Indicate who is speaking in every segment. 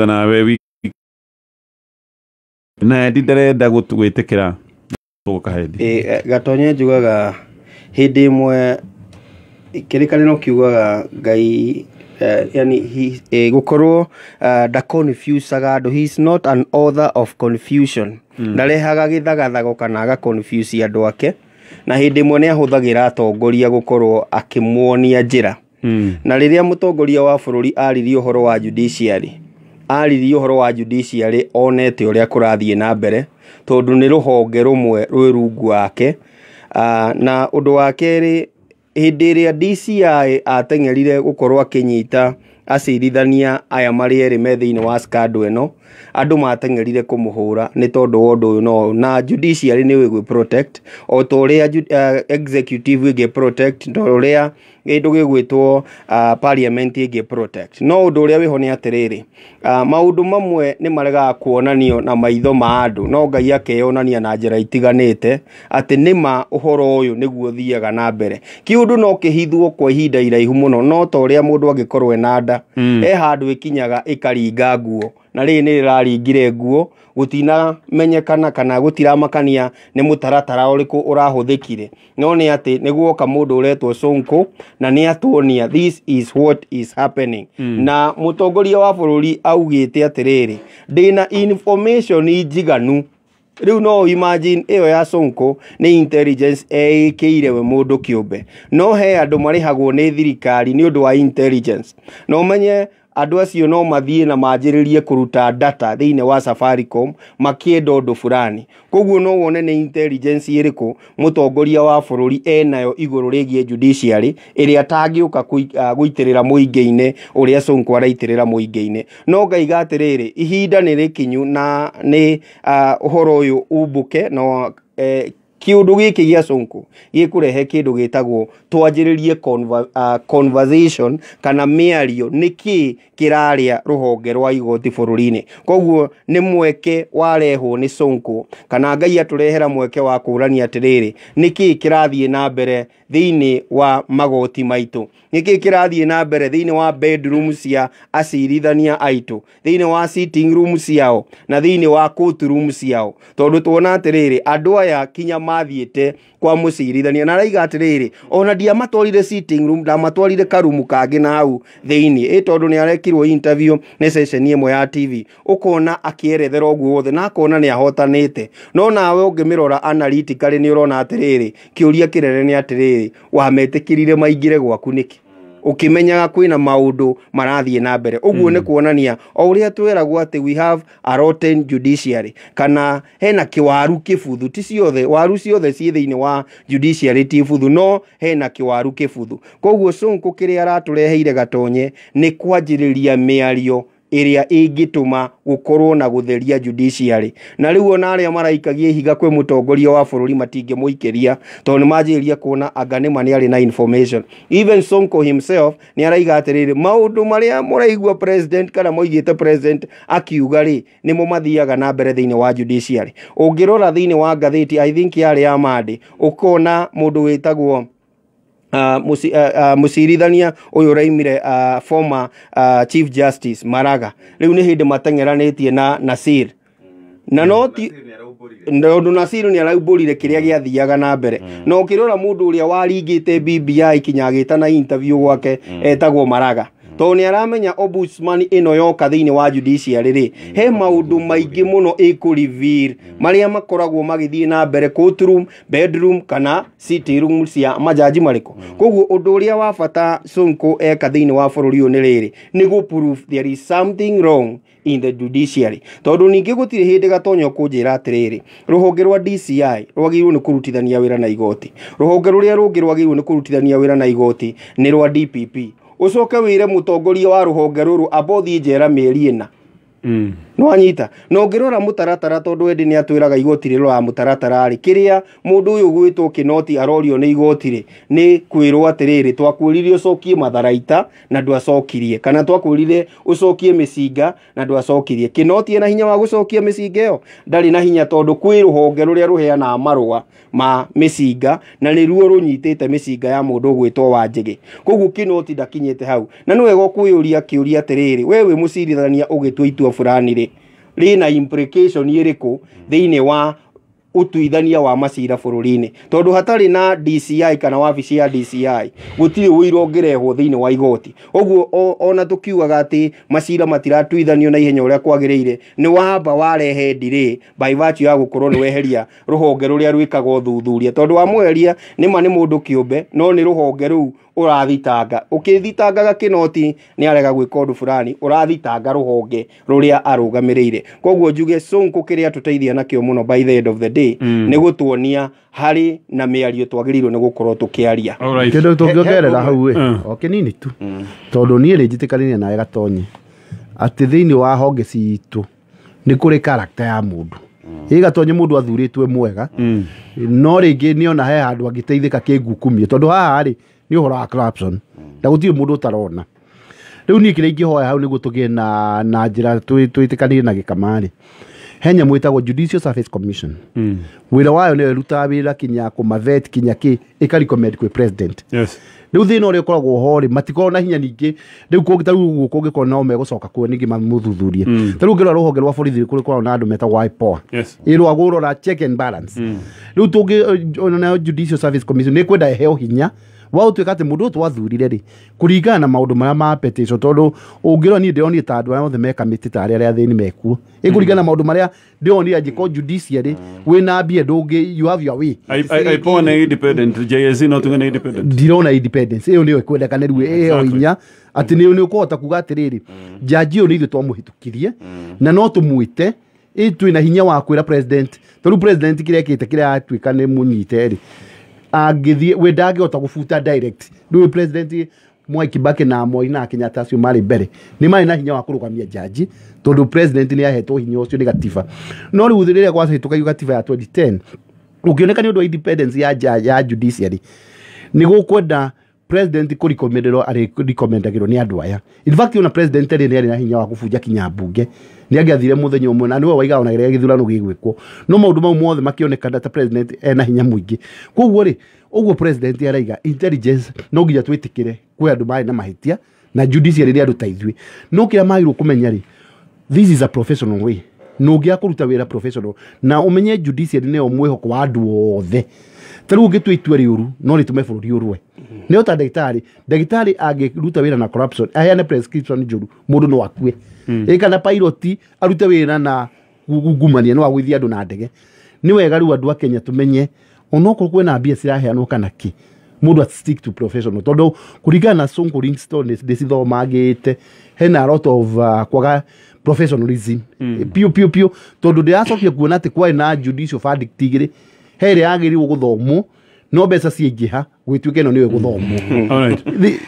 Speaker 1: Nawe wiki na ndi ndarenda gwĩtĩkĩra tũkahendi.
Speaker 2: Gatonye njugaga hĩndĩ ĩmwe kĩrĩkanĩro kiugaga Ngai yani gũkorwo ndaconfusaga andũ. He is not an author of confusion. Ndarehaga gĩthagathago kana aga confuse andũ ake, na hĩndĩ ĩmwe nĩ ahũthagĩra atongoria gũkorwo akĩmuonia njĩra. Na rĩrĩa mũtongoria wa bũrũri aririe ũhoro wa judiciary, aririe ũhoro wa judiciary onete ũrĩa kũrathiĩ na mbere, tondũ nĩ rũhonge rũmwe rwĩ rungu wake. Na ũndũ wa kerĩ, hĩndĩ ĩrĩa DCI ateng'erire gũkorwo akĩnyita acirithania aya marĩ erĩ me thĩinĩ wa scandal ĩno, andũ mateng'erire kũmũhũra nĩ tondũ wa ũndũ ũyũ. No na judiciary nĩ ĩgwĩ protect o ta ũrĩa executive ĩngĩ protect, ta ũrĩa kĩndũ gĩgwĩtwo parliament ĩngĩ protect. No ũndũ ũrĩa wĩho nĩ atĩrĩrĩ, maũndũ mamwe nĩ maregaga kuonanio na maitho ma andũ, no Ngai akeyonania na njĩra itiganĩte atĩ nĩma ũhoro ũyũ nĩguo ũthiaga na mbere. Kĩũndũ no kĩhithwo kwa ihinda iraihu mũno, no ta ũrĩa mũndũ angĩkorwo ena nda, he handũ ĩkinyaga ĩkaringa nguo, na rĩrĩ nĩ rĩraringire nguo. Gũtinamenyekana kana gũtiramakania nĩ mũtaratara ũrĩkũ ũrahũthĩkire, no nĩ atĩ nĩ guoka mũndũ ũretwo Sonko na nĩ atuonia this is what is happening. Na mũtongoria wa bũrũri augĩte atĩrĩrĩ, ndĩna information njiganu. Rĩu no imagine ĩyo ya Sonko nĩ intelligence eĩkĩire we mũndũ kĩũmbe, no he andũ marĩhagwo nĩ thirikari nĩ ũndũ wa intelligence, na ũmenye andũ acio no mathiĩ na manjĩrĩrie kũruta data thĩinĩ wa Safaricom makĩenda ũndũ fulani. Koguo no wone nĩ intelligence ĩrĩkũ mũtongoria wa bũrũri enayo igũrũ rĩgiĩ judiciary ĩrĩa atangĩũka gũitĩrĩra mũingĩ-inĩ ũrĩa Sonko araitĩrĩra mũingĩ-inĩ. No ngaiga atĩrĩrĩ, ihinda nĩ rĩkinyu na nĩ ũhoro ũyũ umbũke no kĩũndũ gĩkĩ gĩa Sonko gĩkũrehe kĩndũ gĩtagwo twanjĩrĩrie conversation kana mĩario, nĩkĩ kĩrarĩa rũhonge rwa igoti bũrũri-inĩ. Koguo nĩ mweke warehwo nĩ Sonko, kana Ngai atũrehera mweke wa kũrania atĩrĩrĩ, nĩkĩ kĩrathiĩ na mbere thĩinĩ wa magoti maitũ, nĩkĩ kĩrathiĩ na mbere thĩinĩ wa bedroom cia acirithania aitũ, thĩinĩ wa sitting room ciao na thĩinĩ wa court room ciao. Tondũ tuona atĩrĩrĩ, andũ aya kinya mathiĩte kwa mũcirithania na araiga atĩrĩrĩ, ona ndiamatwarire sitting room, ndamatwarire karumu kangĩ na hau thĩinĩ. Ĩ tondũ nĩ arekirwo interview nĩ ceceni ĩmwe ya TV, ũkona akĩerethera ũguo wothe na akona nĩ ahotanĩte. No nawe ũngĩmĩrora analytically nĩ ũrona atĩrĩrĩ, kĩũria kĩnene nĩ atĩrĩrĩ, wametĩkĩrire maingĩre gwaku nĩkĩ ũkĩmenyaga kwĩna maũndũ marathiĩ na mbere ũguo? Nĩ kuonania o ũrĩa tweragwo atĩ we have a rotten judiciary, kana hena kĩwaru kĩbuthu. Ti ciothe waru ciothe ciĩ thĩinĩ wa judiciary ti buthu, no hena kĩwaru kĩbuthu. Koguo Sonko kĩrĩa aratũreheire gatonye nĩ kwanjĩrĩria mĩario ĩrĩa ĩngĩtũma gũkorwo na gũtheria judiciary. Na rĩu ona arĩa maraikagia ihiga kwĩ mũtongoria wa bũrũri matingĩmũikĩria, tondũ nĩ manjĩrĩria kuona anga nĩma nĩ arĩ na information. Even Sonko himself nĩ araiga atĩrĩrĩ, maũndũ marĩa mũraigua president kana moigĩte president akiuga rĩ, nĩmo mathiaga na mbere thĩinĩ wa judiciary. Ũngĩrora thĩinĩ wa ngathĩti, I think yarĩ ya Monday, ũkona mũndũ wĩtagwo mũcirithania ũyũ ũraimire, former Chief Justice Maraga, rĩu nĩ hĩndĩ mateng'eranĩtie na Nasir, na no ti tondũ Nasir nĩ araumbũrire kĩrĩa gĩathiaga na mbere. Na ũkĩrora mũndũ ũrĩa waringĩte BBI kinya agĩtana interview gwake etagwo Maraga, tondũ nĩ aramenya ombudsman ĩno yoka thĩinĩ wa judiciary rĩ, he maũndũ maingĩ mũno ĩkũ reveal marĩa makoragwo magĩthiĩ na mbere courtroom, bedroom kana sitting room cia majaji marĩkũ. Koguo ũndũ ũrĩa wa bata Sonko eka thĩinĩ wa bũrũri ũyũ nĩ rĩrĩ, nĩ gũ prove there is something wrong in the judiciary. Tondũ ningĩ gũtirĩ hĩndĩ gatonya ũkũnjĩra atĩrĩrĩ, rũhonge rwa DCI rwagĩrĩirwo nĩ kũrutithania wĩra na igoti, rũhonge rũrĩa rũngĩ rwagĩrĩirwo nĩ kũrutithania wĩra na igoti nĩ rwa DPP, ũcoke wĩre mũtongoria wa rũhonge rũrũ amba ũthiĩ njera mĩeri 4. Nĩwanyita? Na ũngĩrora mũtaratara, tondũ Eddie nĩ atwĩraga igoti rĩroraga mũtaratara rĩ, kĩrĩa mũndũ ũyũ ũgwĩtwo Kinoti arorio nĩ igoti rĩ, nĩ kwĩrwo atĩrĩrĩ, twakwĩrire ũcokie matharaita na ndwacokirie, kana twakwĩrire ũcokie mĩcinga na ndwacokirie. Kinoti ena hinya wa gũcokia mĩcinga ĩyo? Ndarĩ na hinya, tondũ kwĩ rũhonge rũrĩa rũheanaga marũa ma mĩcinga na nĩruo rũnyitĩte mĩcinga ya mũndũ ũgwĩtwo Wanjĩgĩ. Koguo Kinoti ndakinyĩte hau. Na nĩ wega kwĩyũria kĩũria atĩrĩrĩ, we wĩ mũcirithania ũgĩtua itua fulani rĩ, rĩna implication ĩrĩkũ thĩinĩ wa ũtuithania wa macira bũrũri-inĩ? Tondũ hatarĩ na DCI kana wabici ya DCI, gũtirĩ ũira ũngĩrehwo thĩinĩ wa igoti. Ũguo ona tũkiugaga atĩ macira matiratuithanio na ihenya ũrĩa kwagĩrĩire, nĩ wamba warehe delay by virtue ya gũkorwo nĩ weheria rũhonge rũrĩa rwĩkaga ũthuthuria. Tondũ wamweheria, nĩma nĩ mũndũ kĩũmbe, no nĩ rũhonge rũu ũrathitanga. Ũkĩthitangaga Kinoti nĩ arega gwĩka ũndũ fulani, ũrathitanga rũhonge rũrĩa arũgamĩrĩire. Koguo njuge Sonko kĩrĩa atũteithia nakĩo mũno by the end of the day nĩ gũtuonia harĩ na mĩario twagĩrĩirwo nĩ gũkorwo tũkĩaria.
Speaker 1: Alright.
Speaker 3: Kĩndũ tũngĩongerera hau ĩ, o kĩnini tu, tondũ niĩ rĩ njĩtĩkanĩria nawe Gatonye atĩ thĩinĩ wa honge citũ nĩ kũrĩ character ya mũndũ. Ĩ Gatonye, mũndũ athurĩtwe mwega, no rĩngĩ nĩona he handũ angĩteithĩka kĩngukumio, tondũ haha rĩ nĩ ũhoro wa corruption na gũtirĩ mũndũ ũtarona. Rĩu niĩ kĩrĩa ingĩhoya hau nĩguo tũgĩe na njĩra twĩtĩkanĩrie na gĩkama-rĩ, he nyamũ ĩtagwo Judicial Service Commission. Wĩra wayo nĩyo ĩrutaga wĩra kinya kũmavet, kinya kĩ, ĩka recommend kwĩ president. Rĩu thĩna ũrĩa ũkoragwo ho rĩ, matikoragwo na hinya ningĩ rĩu kũngĩ ta rĩu ũguo kũngĩkorwo nao megũcoka kuo ningĩ mamũthuthurie. Ta rĩu ũngĩrora rũhonge rwa borithi kũrĩ koragwo na andũ metagwo IPOA, ĩrwa kũrora check and balance. Rĩu tũngĩ ona nayo Judicial Service Commission nĩ kwenda ĩheo hinya wa gũtuĩka atĩ mũndũ ũyũ twathurire rĩ, kũringana na maũndũ marĩa ma petition, tondũ ũngĩrora niĩ ndĩronire ta andũ arĩa othe me kamĩtĩ ta arĩa athĩni mekuo, ĩ kũringana na maũndũ marĩa ndĩronire angĩkorwo judiciary wĩna mbia ndũngĩ, you have your way.
Speaker 1: IPOA nĩ independent, JSC no tuge nĩ independent?
Speaker 3: Ndirona independence ĩyo nĩyo ĩkwendekana rĩu ĩheo hinya atĩ nĩ ũkũhota kuga atĩrĩrĩ, jaji ũyũ nĩ ithuĩ twamũhĩtũkirie na no tũmwĩte, ĩ twĩna hinya wa kwĩra president. Tondũ president kĩrĩa ekĩte, kĩrĩa atuĩka nĩ mũnyite rĩ, angĩthiĩ we ndangĩhota gũbuta direct. Rĩu president Mwai Kibaki na Moi na Kenyatta acio marĩ mbere nĩ marĩ na hinya wa kũrũgamia jaji, tondũ president nĩ ahetwo hinya ũcio nĩ gatiba. No rĩu rĩrĩa gwahĩtũka gatiba ya 2010, ũkĩoneka nĩ ũndũ wa independence ya judiciary, nĩ gũkwenda president kũrekomenderwo, arĩ recommendagĩrwo nĩ andũ aya. In fact, ona president rĩ, nĩ arĩ na hinya wa kũbunja kinya mbunge, nĩ angĩathire mũthenya ũmwe na nĩwe waigaga ona rĩrĩa gĩthurano gĩgwĩkwo. No maũndũ mau mothe makĩonekana ta president ena hinya mũingĩ. Koguo rĩ, ũguo president araiga intelligence, no nginya twĩtĩkĩre kwĩ andũ marĩ na mahĩtia na judiciary nĩ andũ ta ithuĩ, no kĩrĩa magĩrĩirwo kũmenya rĩ, this is a professional way, na ũngĩaga kũruta wĩra professional na ũmenye judiciary nĩyo mwĩhoko wa andũ othe. Ta rĩu ũngĩtua itua rĩũru no rĩtũme bũrũri ũrũe. Nĩyo ta ndagĩtarĩ, ndagĩtarĩ angĩruta wĩra na corruption, aheane prescription njũru, mũndũ no akue. Ĩ kana pilot arute wĩra na ngumania, no agũithie andũ na ndege. Nĩ wega rĩu andũ a Kenya tũmenye onokorwo kwĩna mbia ciraheanwo kana kĩ, mũndũ at stick to professional, tondũ kũringana na Sonko Livingstone ndĩcithomangĩte, hena a lot of kwaga professionalism piũ piũ piũ, tondũ ndĩracokire kuona atĩ kwarĩ na judicial verdict igĩrĩ, he ĩrĩa yagĩrĩirwo gũthomwo no mbeca ciaingĩha gwĩtuĩka ĩno nĩyo ĩgũthomwo.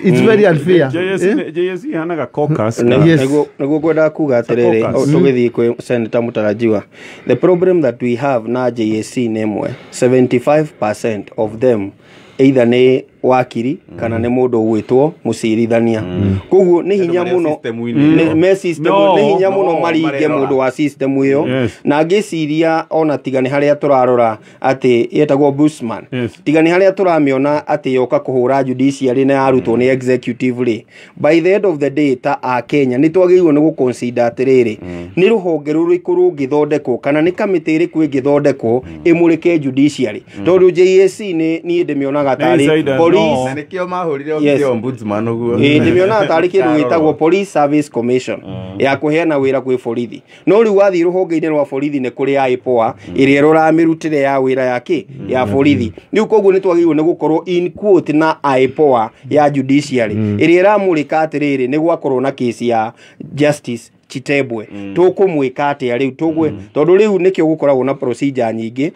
Speaker 3: It's very unfair.
Speaker 1: JSC.
Speaker 3: Eh?
Speaker 1: JSC ihanaga caucus.
Speaker 3: Yes.
Speaker 2: Nĩguo ngwendaga kuga atĩrĩrĩ,
Speaker 1: Focus.
Speaker 2: tũgĩthiĩ kwĩ Senator mũtarajiwa, the problem that we have na JSC nĩ ĩmwe, 75% of them either nĩ wakiri kana nĩ mũndũ ũgwĩtwo mũcirithania. Koguo nĩ hinya
Speaker 4: marĩ
Speaker 2: mũno
Speaker 4: system-inĩ ĩyo.
Speaker 2: Me system,
Speaker 1: No,
Speaker 2: nĩ hinya
Speaker 4: no,
Speaker 2: mũno maringe
Speaker 4: marerora.
Speaker 2: mũndũ wa system ĩyo. Na ngĩciria ona tiga nĩ harĩa tũrarora atĩ yetagwo Busman, tiga nĩ harĩa tũramĩona atĩ yoka kũhũra judiciary na yarutwo nĩ executive rĩ, by the end of the day ta a Kenya nĩ twagĩrĩirwo nĩ gũconsider atĩrĩrĩ, nĩ rũhonge rũrĩkũ rũngĩthondekwo kana nĩ kamĩtĩ ĩrĩkũ ĩngĩthondekwo ĩmũrĩke judiciary, tondũ JSC nĩ niĩ ndĩmĩonaga tarĩ
Speaker 1: Insiders,
Speaker 2: police
Speaker 1: no.
Speaker 4: Na nĩkĩo mahũrire
Speaker 2: Yes.
Speaker 4: office ya ombudsman ũguo.
Speaker 2: Ĩĩ, ndĩmĩonaga tarĩ kĩndũ gĩtagwo Police Service Commission ya kũheana wĩra kwĩ borithi. No rĩu wathiĩ rũhonge-inĩ rwa borithi nĩ kũrĩ IPOA ĩrĩa ĩroraga mĩrutĩre ya wĩra ya kĩ ya borithi. Rĩu koguo nĩ twagĩrĩirwo nĩ gũkorwo in quote na IPOA ya judiciary ĩrĩa ĩramũrĩka atĩrĩrĩ, nĩ gwakorwo na kesi ya Justice Chitembwe, tũkũmwĩka atĩa rĩu tũgwe, tondũ rĩu nĩkĩo gũkoragwo na procedure nyingĩ.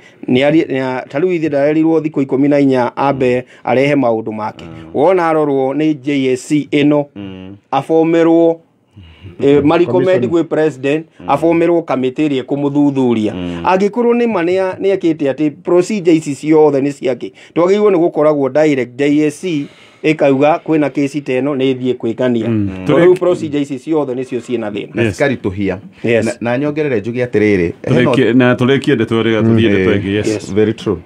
Speaker 2: Ta rĩu ithe ndarerirwo thikũ 14 ambe arehe maũndũ make, wona arorwo nĩ JSC ĩno abomerwo. Marecommend gwĩ president aformerwo kamĩtĩ ĩrĩa ĩkũmũthuthuria. Angĩkorwo nĩ ma nĩ ekĩte atĩ procedure ici ciothe nĩ ciake, twagĩrĩirwo nĩ gũkoragwo direct JSC ĩkauga kwĩna kesi ta ĩno nĩ ĩthiĩ kwĩkania, tondũ rĩu procedure ici ciothe nĩcio ciĩna thĩna.
Speaker 4: Na cikaritũhia.
Speaker 2: Yes.
Speaker 4: Na nyongerere njuge atĩrĩrĩ, hena
Speaker 1: Na tũrĩkie ndeto ĩrĩa tũthiĩ ndeto ĩngĩ, yes.
Speaker 2: Yes.
Speaker 4: Very true.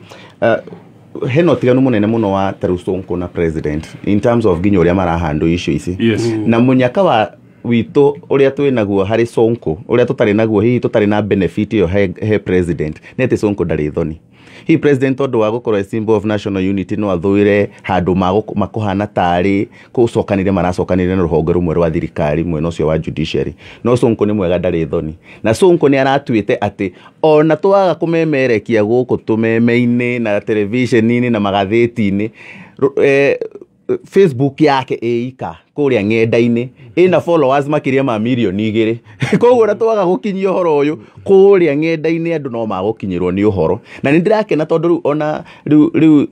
Speaker 4: Hena ũtiganu mũnene mũno wa tarĩu Sonko na president in terms of nginya ũrĩa marahandũ icio ici.
Speaker 1: Yes.
Speaker 4: Na mũnyaka wa witũ ũrĩa twĩ naguo harĩ Sonko, ũrĩa tũtarĩ naguo, hihi tũtarĩ na benefit ĩyo he president, nĩ atĩ Sonko ndarĩ thoni. Hihi president, tondũ wa gũkorwo a symbol of national unity, no athũire handũ makũhana tarĩ kũcokanĩria maracokanĩria na rũhonge rũmwe rwa thirikari mwena ũcio wa judiciary. No Sonko nĩ mwega, ndarĩ thoni, na Sonko nĩ aratuĩte atĩ ona twaga kũmemerekia gũkũ tũmeme-inĩ na television-inĩ na magathĩti-inĩ, Facebook yake ĩika kũrĩa ng'enda-inĩ ĩna followers makĩria ma 2 mirioni. Koguo na twaga gũkinyia ũhoro ũyũ kũrĩa ng'enda-inĩ, andũ no magũkinyĩrwo nĩ ũhoro. Na nĩ ndĩrakena tondũ rĩu ona rĩu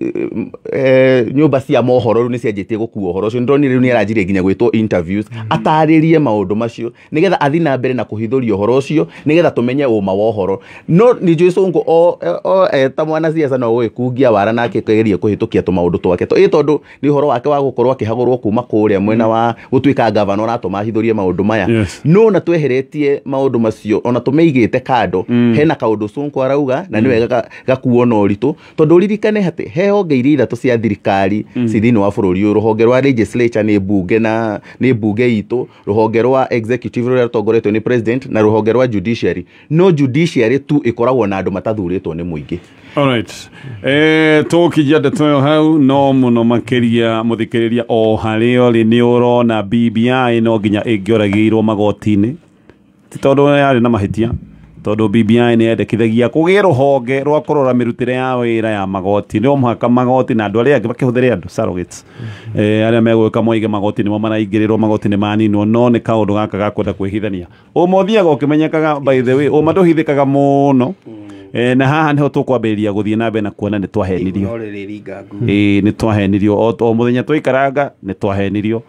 Speaker 4: nyũmba cia mohoro rĩu nĩ cianjĩtie gũkua ũhoro ũcio. Nĩndĩronire rĩu nĩ aranjirie nginya gwĩtwo interviews atarĩrie maũndũ macio, nĩgetha athiĩ na mbere na kũhithũria ũhoro ũcio, nĩgetha tũmenye ũma wa ũhoro. No nĩ njũĩ Sonko o eta mwanasiasa no gũgĩkungia wara nake kĩgerie kũhĩtũkia tũmaũndũ twake ĩ, tondũ nĩ ũhoro wake wa gũkorwo akĩhagũrwo kuma kũrĩa mwena wa gũtuĩka gavana ũratũma ahithũrie maũndũ maya. No na tweheretie maũndũ macio, ona tũmĩigĩte kando, hena kaũndũ Sonko arauga na nĩ wega gakuo na ũritũ, tondũ ũririkane atĩ he honge iria ithatũ cia thirikari ci thĩinĩ wa bũrũri ũyũ. Rũhonge rwa legislature nĩ mbunge, na nĩ mbunge itũ, rũhonge rwa executive rũrĩa rũtongoretio nĩ president, na rũhonge rwa judiciary. No judiciary tu ĩkoragwo na andũ matathurĩtwo nĩ mũingĩ.
Speaker 1: Alright. Tũkinyia ndeto ĩyo hau no mũno makĩria, mũthikĩrĩria o harĩa ũrĩ, nĩ ũrona BBI no nginya ĩngĩoragĩirwo magoti-inĩ, ti tondũ yarĩ na mahĩtia, tondũ BBI nĩ yendekithagia kũgĩe rũhonge rwa kũrora mĩrutĩre ya wĩra ya magoti. No mũhaka magoti na andũ arĩa angĩ makĩhũthĩre andũ surrogates, arĩa megũka moige magoti nĩmo maraingĩrĩrwo, magoti nĩ maninwo. No nĩ kaũndũ gaka ga kwenda kwĩhithania, ũma ũthiaga ũkĩmenyekaga. By the way, ũma ndũhithĩkaga mũno. Na haha nĩho tũkwambĩrĩria gũthiĩ na mbere na kuona nĩ twahenirio.
Speaker 2: No rĩrĩringa ngu.
Speaker 1: Ĩĩ, nĩ twahenirio. O mũthenya twaikaranga nĩ twahenirio,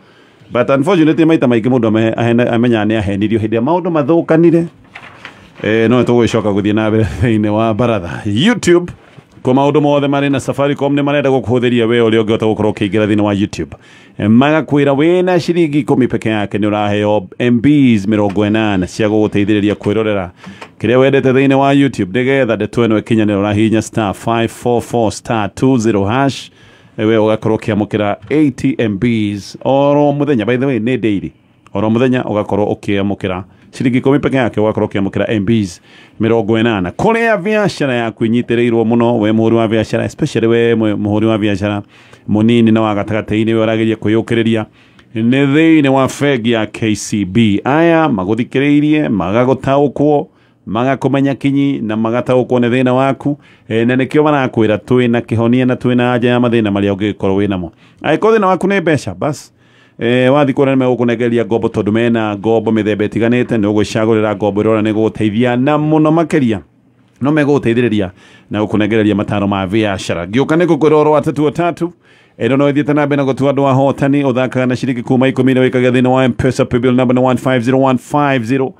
Speaker 1: but unfortunately maita maingĩ mũndũ amenyaga nĩ ahenirio hĩndĩ ĩrĩa maũndũ mathũkanire. No nĩ tũgũgĩcoka gũthiĩ na mbere thĩinĩ wa baratha YouTube kwa maũndũ mothe marĩ na Safaricom. Nĩ marenda gũkũhũthĩria we ũrĩa ũngĩhota gũkorwo ũkĩingĩra thĩinĩ wa YouTube. Magakwĩra wĩna ciringi 10 peke yake nĩ ũraheo MBs 80 cia gũgũteithĩrĩria kwĩrorera kĩrĩa wendete thĩinĩ wa YouTube. Nĩgetha ndeto ĩno ĩkinyanĩre, ũrahihinya *544*20#, we ũgakorwo ũkĩamũkĩra 80 MBs oro mũthenya. By the way, nĩ daily, oro mũthenya ũgakorwo ũkĩamũkĩra ciringi 10 peke yake, ũgakorwo ũkĩamũkĩra MBs 80. Kũrĩa biacara yaku inyitĩrĩirwo mũno, we mũhũri wa biacara, especially we mũhũri wa biacara mũnini na wa gatagatĩ-inĩ, we ũrageria kwĩyũkĩrĩria, nĩ thĩinĩ wa bengi ya KCB. Aya magũthikĩrĩirie, magagũtaũkwo, magakũmenya kinyi na magataũkwo nĩ thĩna waku, na nĩkĩo marakwĩra twĩna kĩhonia na twĩna anja ya mathĩna marĩa ũngĩkorwo wĩnamo. Angĩkorwo thĩna waku nĩ mbeca, bas wathi kũrĩa nĩ megũkũnengeria ngombo, tondũ mena ngombo mĩthemba ĩtiganĩte. Nĩ ũgwĩcagũrĩra ngombo ĩrĩa ũrona nĩ gũgũteithia, na mũno makĩria no megũgũteithĩrĩria na gũkũnengereria mataro ma biacara. Ngĩũka nĩ ngũkwĩra ũhoro wa tatu tatu ĩno no ĩthiĩte na mbere na gũtua andũ ahotani. Ũthakaga na ciringi kuma 10 na wĩkagia thĩinĩ wa M-Pesa paybill number nĩ 150150,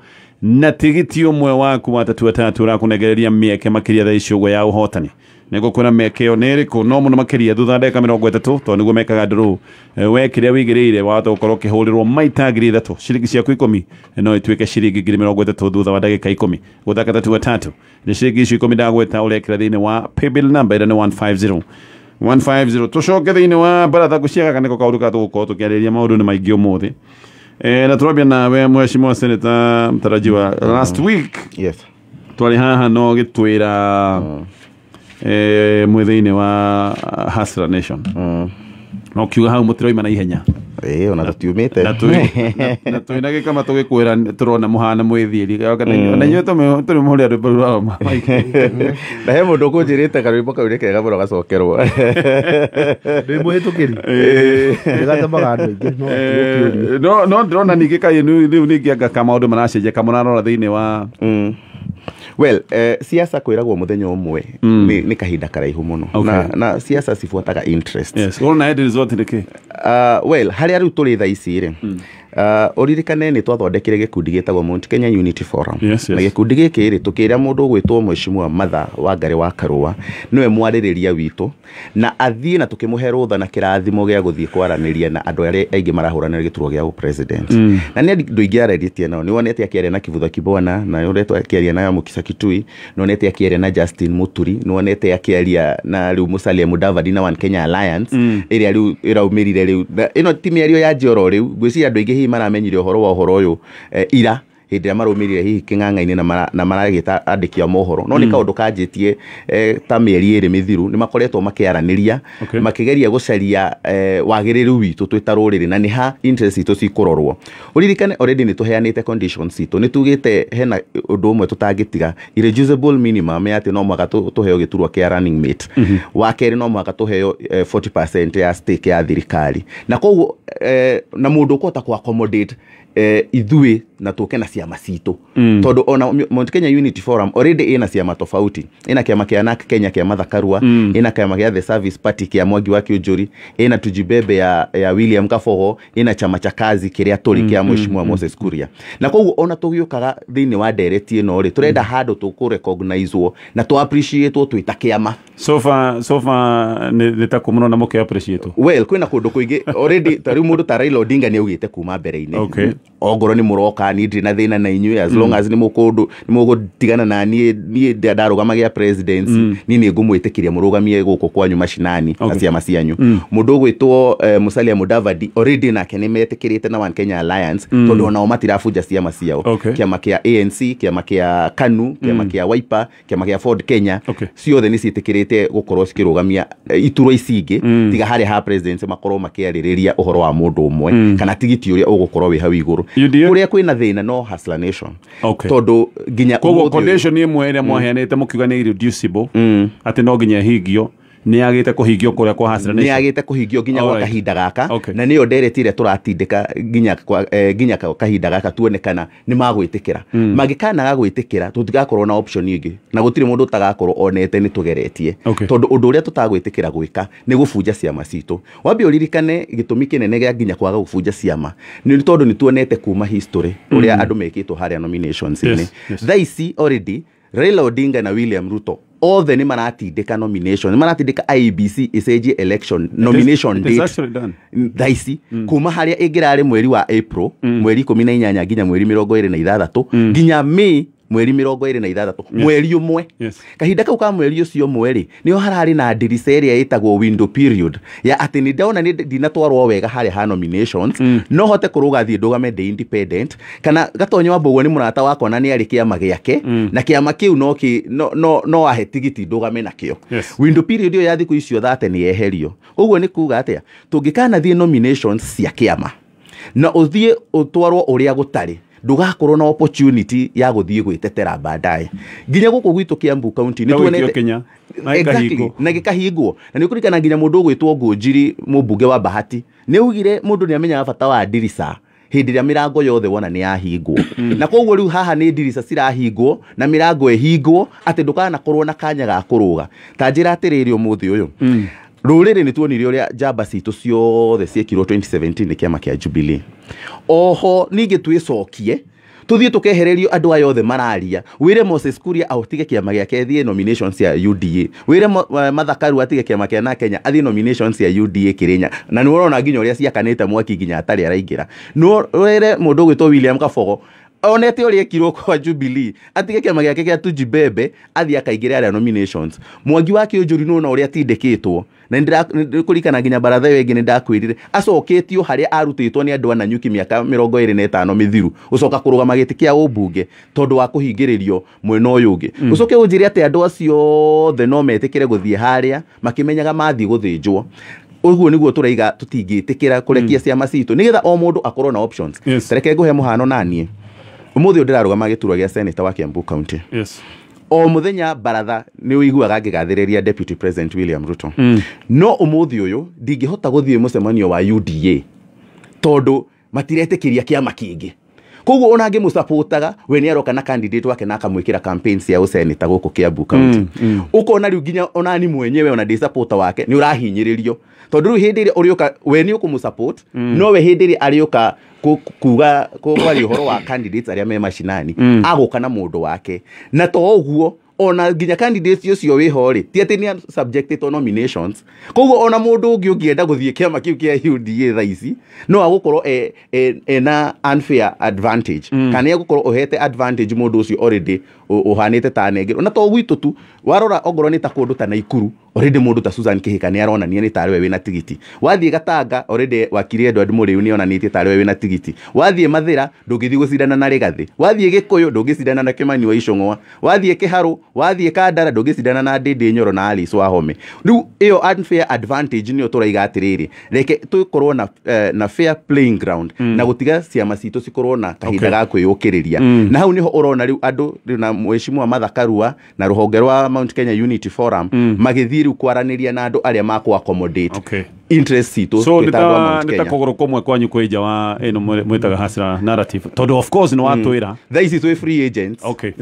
Speaker 1: na tigiti ũmwe waku wa tatu tatu ũrakũnengereria mĩeke makĩria thaa ici ũguo ya ũhotani. Nĩ ngũkwĩra mĩeke ĩyo nĩ ĩrĩkũ, no mũno makĩria thutha wa ndagĩka 30, tondũ nĩguo mekaga draw. We kĩrĩa wĩigĩrĩire wahota gũkorwo ũkĩhũrĩrwo maita 3000. Ciringi ciaku 10 no ituĩke ciringi 30,000 thutha wa ndagĩka 10 gũthaka tatu tatu. Nĩ ciringi icio 10 ndagweta ũrekĩra thĩinĩ wa paybill number ĩrĩa nĩ 150 150. Tũcoke thĩinĩ wa baratha ngũciagaga nĩko kaũndũ ka tũgũkorwo tũkĩarĩrĩria. Maũndũ nĩ maingĩ ũmũthĩ. Na tũrambia nawe, mheshimiwa senator mtarajiwa. Last week twarĩ haha no gĩtwĩra mwĩ thĩinĩ wa Hustler Nation, no kiuga hau mũtiroima na ihenya.
Speaker 4: Ĩĩ, ona tũtiumĩte.
Speaker 1: Na twĩna gĩkama tũgĩkwĩra tũrona mũhana mwĩthiĩri na inyuĩ tũrĩ mũhũrĩ rwĩmbo rwa
Speaker 4: Na he mũndũ ũkũnjĩrĩte karwĩmbo kau nĩ kega mũno gacokerwo.
Speaker 3: Ndĩ mũhĩtũkĩri nĩ gatemaga andũ aingĩ no gũkĩũrio.
Speaker 1: No ndĩrona ningĩ kaĩ rĩu ningĩ anga ka maũndũ maracenjia kamũrarora thĩinĩ wa
Speaker 4: Well, siasa kwĩragwo mũthenya ũmwe nĩ kahinda karaihu mũno. Na siasa cibuataga interest.
Speaker 1: Yes, ũrona end result nĩ kĩ?
Speaker 4: Well, harĩa rĩu tũrĩ thaa ici rĩ, Ũririkane nĩ twathondekire gĩkundi gĩtagwo Mount Kenya Unity Forum.
Speaker 1: Yes.
Speaker 4: Na gĩkundi gĩkĩ rĩ, tũkĩra mũndũ ũgwĩtwo Mheshimiwa Martha Wangari wa Karũa nĩwe mwarĩrĩria witũ, na athiĩ na tũkĩmũhe rũtha na kĩrathimo gĩa gũthiĩ kwaranĩria na andũ arĩa aingĩ marahũranĩra gĩturwa gĩa president. Na nĩ andũ aingĩ ararĩtie nao, nĩ wonete akĩaria na Kivutha Kibwana, na nĩ wonete akĩaria na Mukisa Kitui, nĩ wonete akĩaria na Justin Muturi, nĩ wonete akĩaria na rĩu Musalia Mudavadi na One Kenya Alliance ĩrĩa rĩu ĩraumĩrire rĩu. Na ĩno ti mĩario ya njoro rĩu, ngwĩciria andũ aingĩ hihi maramenyire ũhoro wa ũhoro ũyũ ira hĩndĩ ĩrĩa marũmĩrire hihi kĩng'ang'a-inĩ na maragĩta andĩki a mohoro, no nĩ kaũndũ kanjĩtie ta mĩeri 2 mĩthiru nĩ makoretwo makĩaranĩria makĩgeria gũcaria wagĩrĩru witũ twĩ ta rũrĩrĩ, na nĩ ha interest citũ cikũrorwo. Ũririkane already nĩ tũheanĩte conditions citũ, nĩ tugĩte hena ũndũ ũmwe tũtangĩtiga, irreducible minimum ya atĩ no mũhaka tũheo gĩturwa kĩa running mate. Wa kerĩ, no mũhaka tũheo 40% ya stake ya thirikari, na koguo na mũndũ ũkũhota kũ accommodate ithuĩ na tũke na ciama citũ, tondũ ona Mount Kenya Unity Forum already ĩna ciama tofauti. Ĩna kĩama kĩa NARC Kenya kĩa Martha Karua, ĩna kĩama kĩa The Service Party kĩa Mwangi wa Kĩũnjũri, ĩna Tujibebe ya William Kabogo, ĩna chama cha kazi kĩrĩa tũrĩ kĩa Mheshimiwa Moses Kuria. Na koguo ona tũgĩũkaga thĩinĩ wa ndereti ĩno rĩ, tũrenda handũ tũkũ recognizewo na tũ appreciatewo twĩ ta kĩama.
Speaker 1: So far nĩ ta kũ mũno na mũkĩ appreciate?
Speaker 4: Well, kwĩna kũndũ kũingĩ already. Ta rĩu mũndũ ta Raila Odinga nĩ augĩte kuma mbere-inĩ, ongorwo nĩ mũroka, niĩ ndirĩ na thĩna na inyuĩ, as long as nĩ mũkũndũ nĩ mũgũtigana na niĩ ndarũgama gĩa presidency, niĩ nĩ ngũmwĩtĩkĩria mũrũgamie gũkũ kwanyu mashinani na ciama cianyu. Mũndũ ũgwĩtwo Musalia Mudavadi already nake nĩ metĩkĩrĩte na One Kenya Alliance, tondũ onao matirabunja ciama ciao. Kĩama kĩa ANC, kĩama kĩa KANU, kĩama kĩa Wiper, kĩama kĩa Ford Kenya, ciothe nĩ ciĩtĩkĩrĩte gũkorwo cikĩrũgamia iturwa ici ingĩ, tiga harĩa ha presidency makorwo makĩarĩrĩria ũhoro wa mũndũ ũmwe kana tigiti ũrĩa ũgũkorwo wĩ hau igũrũ.
Speaker 1: UDA?
Speaker 4: Kũrĩa kwĩna thĩna no Hustler Nation, tondũ nginya
Speaker 1: Koguo
Speaker 4: ũmũthĩ ũyũ-
Speaker 1: condition ĩmwe ĩrĩa mwaheanĩte mũkiuga nĩ irreducible, atĩ no nginya ĩhingio, nĩ yagĩte kũhingio kũrĩa kwa Hustler
Speaker 4: nĩ
Speaker 1: Nation.
Speaker 4: yagĩte kũhingio nginya gwa kahinda gaka. Na nĩyo ndereti ĩrĩa tũratindĩka nginya kahinda gaka, tuone kana nĩ magwĩtĩkĩra. Mangĩkanaga gwĩtĩkĩra, tũtigakorwo na option ĩngĩ, na gũtirĩ mũndũ ũtagakorwo onete nĩ tũgeretie, tondũ ũndũ ũrĩa tũtagwĩtĩkĩra gwĩka nĩ gũbunja ciama citũ. Wambe ũririkane gĩtũmi kĩnene gĩa nginya kwaga gũbunja ciama nĩ tondũ nĩ tuonete kuma history ũrĩa andũ mekĩtwo harĩa nominations-inĩ. Thaa ici already Raila Odinga na William Ruto othe nĩ maratindĩka nomination, nĩ maratindĩka IEBC ĩcenjie election nomination
Speaker 1: It is
Speaker 4: date.
Speaker 1: actually done.
Speaker 4: Thaa ici kuma harĩa ĩngĩrarĩ mweri wa April mweri 18 nginya mweri 26 nginya May mweri 26, mweri ũmwe. Kahinda kau ka mweri ũcio ũmwe rĩ, nĩho hararĩ na ndirica ĩrĩa ĩtagwo window period ya atĩ nĩ ndona nĩ ndinatwarwo wega harĩa ha nominations, no hote kũrũga thiĩ ndũgame ndĩ independent, kana Gatonyo wa Mbũguo nĩ mũrata wakwa na nĩ arĩ kĩama gĩake, na kĩama kĩu no kĩ no no no ahe tigiti ndũgame nakĩo. Window period ĩyo ya thikũ icio 30 nĩ yeherio. Ũguo nĩ kuga atĩa? Tũngĩkanathiĩ nominations cia kĩama na ũthiĩ ũtwarwo ũrĩa gũtarĩ, ndũgakorwo na opportunity ya gũthiĩ gwĩtetera baadaye. Nginya gũkũ gwitũ Kiambu County nĩ
Speaker 1: Na gũikio
Speaker 4: tuonete
Speaker 1: Kenya. Na
Speaker 4: Exactly.
Speaker 1: gĩkahingwo.
Speaker 4: Na gĩkahingwo. Na nĩ ũkũririkana nginya mũndũ ũgwĩtwo Ngũnjiri, mũmbunge wa Bahati, nĩ augire mũndũ nĩ amenyaga bata wa ndirica hĩndĩ ĩrĩa mĩrango yothe wona nĩ yahingwo. Na koguo rĩu haha nĩ ndirica cirahingwo na mĩrango ĩhingwo atĩ ndũkanakorwo na kanya ga kũrũga. Ta njĩra atĩrĩrĩ, ũmũthĩ ũyũ rũrĩrĩ nĩ tuonire ũrĩa njamba citũ ciothe ciekirwo 2017 nĩ kĩama kĩa Jubilee. Oho ningĩ twĩcokie tuthiĩ tũkehererio andũ aya othe mararia, wĩre Moses Kuria atige kĩama gĩake athiĩ nominations cia UDA, wĩre Martha Karua atige kĩama kĩa na Kenya athiĩ nominations cia UDA Kĩrĩnya, na nĩ ũrona nginya ũrĩa ciakanĩte mwaki nginya atarĩ araingĩra. Nĩ wĩre mũndũ ũgwĩtwo William Kabogo onete ũrĩa ekirwo kwa Jubilee, atige kĩama gĩake gĩa Tujibebe athiĩ akaingĩre arĩa nominations. Mwangi wa Kĩũnjũri nĩwona ũrĩa atindĩkĩtwo, na nĩndĩrakũririkana nginya baratha ĩyo ĩngĩ nĩ ndakwĩrire acoketio harĩa arutĩtwo nĩ andũ a Nanyuki mĩaka 25 mĩthiru, gũcoka kũrũgama gĩtĩ kĩa ũmbunge tondũ wa kũhingĩrĩrio mwena ũyũ ũngĩ. Ũcoke ũnjĩre atĩ andũ acio othe no metĩkĩre gũthiĩ harĩa makĩmenyaga mathiĩ gũthĩnjwo. Ũguo nĩguo tũraiga tũtingĩtĩkĩra kũrekia ciama citũ, nĩgetha o mũndũ akorwo na options. Tareke ngũhe mũhano naniĩ ũmũthĩ ũyũ ndĩrarũgama gĩturwa gĩa senator wa Kiambu County. O mũthenya baratha nĩ ũiguaga ngĩgathĩrĩria Deputy President William Ruto, no ũmũthĩ ũyũ ndingĩhota gũthiĩ mũcemanio wa UDA tondũ matiretĩkĩria kĩama kĩngĩ. Koguo ona angĩmũsupportaga we nĩ aroka na candidate wake na akamwĩkĩra campaign cia ũseneta gũkũ Kiambu County. Ũkona rĩu nginya onani mwenyewe ona ndĩ supporter wake nĩ ũrahinyĩrĩrio tondũ rĩu hĩndĩ ĩrĩa ũrĩũka we nĩ ũkũmũsupport, no we hĩndĩ ĩrĩa arĩũka kuga kwaria ũhoro wa candidates arĩa me macinani agũka na mũndũ wake, na to ũguo ona nginya candidates ũcio wĩho rĩ ti atĩ nĩ subjected to nominations. Koguo ona mũndũ ũngĩ ũngĩenda gũthiĩ kĩama kĩu kĩa UDA thaa ici no agũkorwo ena unfair advantage, kana nĩ agũkorwo ũhete advantage mũndũ ũcio already ũhanĩte ta anengerwo. Na to gwitũ tu, warora ongorwo nĩ ta kũndũ ta Naikuru already mũndũ ta Susan Kihika nĩ aronania nĩ tarĩ we wĩna tigiti. Wathiĩ Gatanga already wakiri Edward Mũrĩu nĩ onanĩtie tarĩ we wĩna tigiti. Wathiĩ Mathĩra ndũngĩthiĩ gũcindana na Rigathĩ. Wathiĩ Gĩkũyũ ndũngĩcindana na Kĩmani wa Icũng'wa. Wathiĩ Kĩharũ, wathiĩ Kandara ndũngĩcindana na Ndĩndĩ Nyoro na Alice Wahome. Rĩu ĩyo unfair advantage nĩyo tũraiga atĩrĩrĩ, reke tũkorwo na fair playing ground na gũtiga ciama citũ cikorwo na kahinda ga kwĩyũkĩrĩria. Na hau nĩho ũrona rĩu andũ rĩu na mheshimiwa Martha Karua na rũhonge rwa Mount Kenya Unity Forum magĩthiĩ rĩu kwaranĩria na andũ arĩa makũ accommodate interest citũ.
Speaker 1: So nĩ ta kũgũrũ kũmwe kwanyu kwĩ nja wa ĩno mwĩtaga hasira narrative, tondũ of course nĩ watwĩra
Speaker 4: thaa ici twĩ free agents.
Speaker 1: Okay.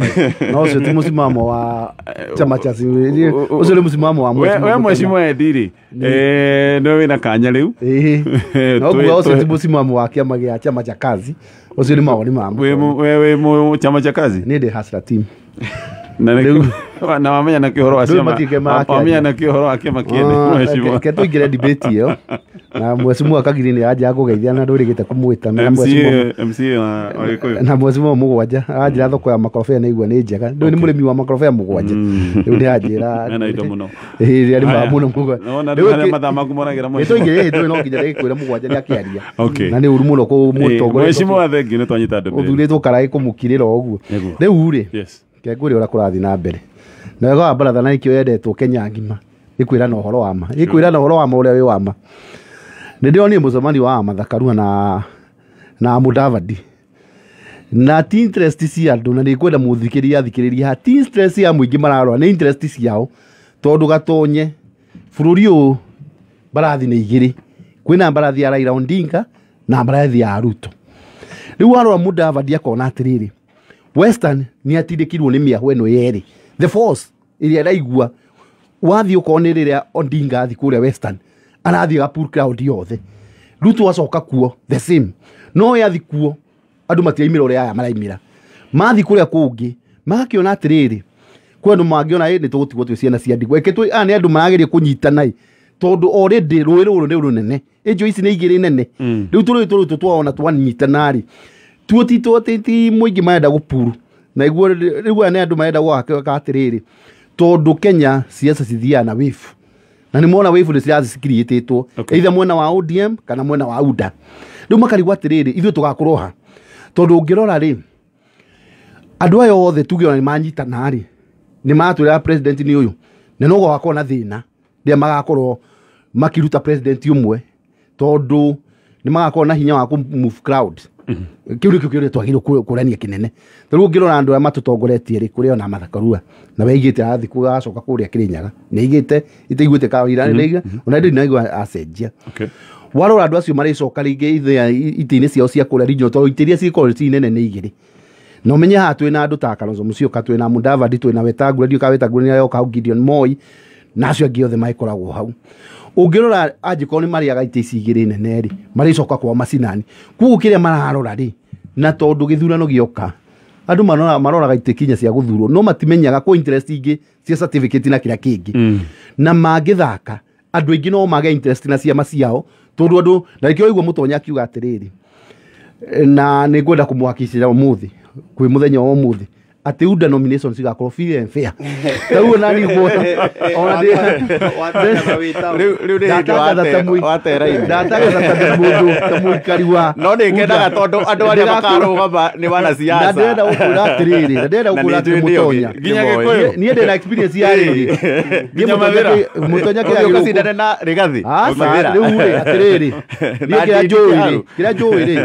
Speaker 3: No ũcio ti mũsimamo wa chama cha ũcio nĩ mũsimamo wa
Speaker 1: we mheshimiwa Ediri nĩwe wĩna kanya rĩu.
Speaker 3: No kuga ũcio ti mũsimamo wa kĩama gĩa chama cha kazi, ũcio nĩ mawoni ma
Speaker 1: we wĩ chama cha kazi.
Speaker 3: Niĩ ndĩ hasira team.
Speaker 1: Na wamenya na kĩhoro wa ciama, wamenya na kĩhoro wa kĩama kĩene mheshimiwa.
Speaker 3: Ke tũingĩre debate ĩyo na mheshimiwa Kagiri nĩ anjia kũgeithia na ndũrĩgĩte kũmwĩta na
Speaker 1: MCA wa Gĩkũyũ
Speaker 3: na mheshimiwa mũgwanja aranjĩra thoko ya makorobia nĩ igua nĩ njega. Ndũĩ nĩ mũrĩmi wa makorobia mũgwanja rĩu nĩ anjĩra
Speaker 1: ena indo mũno
Speaker 3: ĩĩ arĩmaga mũno mũgwanja.
Speaker 1: Rĩu harĩa mathaa maku moragĩra
Speaker 3: mheshimiwa tũingĩre ndũĩ no nginya rĩkwĩra mũgwanja nĩ akĩaria na nĩ ũru mũno kũmũtongoria.
Speaker 1: Mheshimiwa thengiũ nĩ twanyita ndũmĩrĩri
Speaker 3: ũthurĩtwo karaĩ kũmũkirĩra ũguo rĩu rĩ kengũrĩ ũrĩa kũrathiĩ na mbere na wega wa baratha na nĩkĩo yendetwo Kenya ngima ĩkwĩra na ũhoro wa ma, ĩkwĩra na ũhoro wa ma ũrĩa wĩ wa ma. Nĩ ndĩronire mũcemanio wa Martha Karua na Mudavadi na ti interest cia andũ, na nĩ ngwenda mũthikĩrĩria athikĩrĩria, ti interest ya mũingĩ mararora, nĩ interest ciao tondũ gatonye bũrũri ũyũ mbarathi nĩ igĩrĩ, kwĩna mbarathi ya Raila Odinga na mbarathi ya Ruto. Rĩu warora Mudavadi akona atĩrĩrĩ, Western nĩ atindĩkirwo nĩ mĩahũ ĩno yerĩ, the force ĩrĩa ĩraigua wathiĩ ũkorwo nĩ rĩrĩa Odinga athiĩ kũrĩa Western arathiĩ gapur crowd yothe, Ruto acoka kuo the same, no we athiĩ kuo andũ matiraimĩra ũrĩa aya maraimĩra, mathiĩ kũrĩa kũngĩ magakĩona atĩrĩrĩ kwĩ andũ mangĩona nĩ tũgũtigwo twĩ ciana cia ndigwa, ĩke aya nĩ andũ marageria kũnyitana tondũ already rũĩ rũrũ nĩ rũnene, ĩnjũ ici nĩ igĩrĩ nene, rĩu tũrũĩ tũrũ twaona twanyitana rĩ tuo ti ti mũingĩ marenda gũpuru na iguo rĩu aya nĩ andũ marenda gwaka atĩrĩrĩ tondũ Kenya siasa cithiaga na wave na nĩ mona wave nĩ cirathiĩ cikiriĩtĩtwo either mwena wa ODM kana mwena wa UDA. Rĩu makarigwo atĩrĩrĩ ithuĩ tũgakorwo ha tondũ ũngĩrora rĩ andũ aya othe tuge ona nĩ manyitana rĩ nĩ matwĩra president nĩ ũyũ na no gũgakorwo na thĩna rĩrĩa magakorwo makiruta president ũmwe tondũ nĩ magakorwo na hinya wa kũ move crowd. Kĩu nĩkĩo kĩũria twagĩrĩirwo kũrania kĩnene. Tarĩu ũngĩrora andũ arĩa matũtongoretie rĩ kũrĩ ona Martha Karua na we aigĩte arathiĩ agacoka kũrĩa Kĩrĩnyaga nĩ aigĩte itaiguĩte kawira nĩ ona ndĩ ndinaigua acenjia. Warora andũ acio marĩcoka rĩngĩ itĩ-inĩ ciao cia kũrĩa regional tondũ itĩ iria cikoragwo ci nene nĩ igĩrĩ. Na ũmenye haha twĩna andũ ta Kalonzo Musyoka, twĩna Mudavadi, twĩna Wetangula, ndiũĩ kana Wetangula nĩ aroka hau, Gideon Moi na acio angĩ othe magĩkoragwo hau. Ũngĩrora angĩkorwo nĩ marĩaga itĩ ici igĩrĩ nene rĩ marĩcoka kwao macinani. Koguo kĩrĩa mararora rĩ na tondũ gĩthurano gĩoka andũ maroraga itĩ kinya cia gũthurwo no matimenyaga kwĩ interest ingĩ cia certificate na kĩrĩa kĩngĩ. Na mangĩthaka andũ aingĩ no mage interest na ciama ciao tondũ andũ na nĩkĩo waigua Mũtonya akiuga atĩrĩrĩ na nĩ ngwenda kũmũhakicĩra ũmũthĩ kwĩ mũthenya wa ũmũthĩ atĩ UDA nomination cigakorwo free and fair. Tarĩu ona niĩ ona
Speaker 4: rĩu nĩ hĩndĩ watera-inĩ
Speaker 3: ndatangatha ta mũndũ ta mũikari wa
Speaker 4: no nĩ ngendaga tondũ andũ arĩa makarũgama nĩ wanasiasa.
Speaker 3: Na ndĩrenda gũkwĩra atĩrĩrĩ, na ndĩrenda gũkwĩra atĩ Mũtonya
Speaker 1: nginya Gĩkũyũ
Speaker 3: niĩ ndĩ na experience ya rĩrĩ Mũtonya kĩrĩa
Speaker 4: ũcindane na Rigathi.
Speaker 3: Aca rĩu rĩ atĩrĩrĩ niĩ kĩrĩa njũĩ rĩ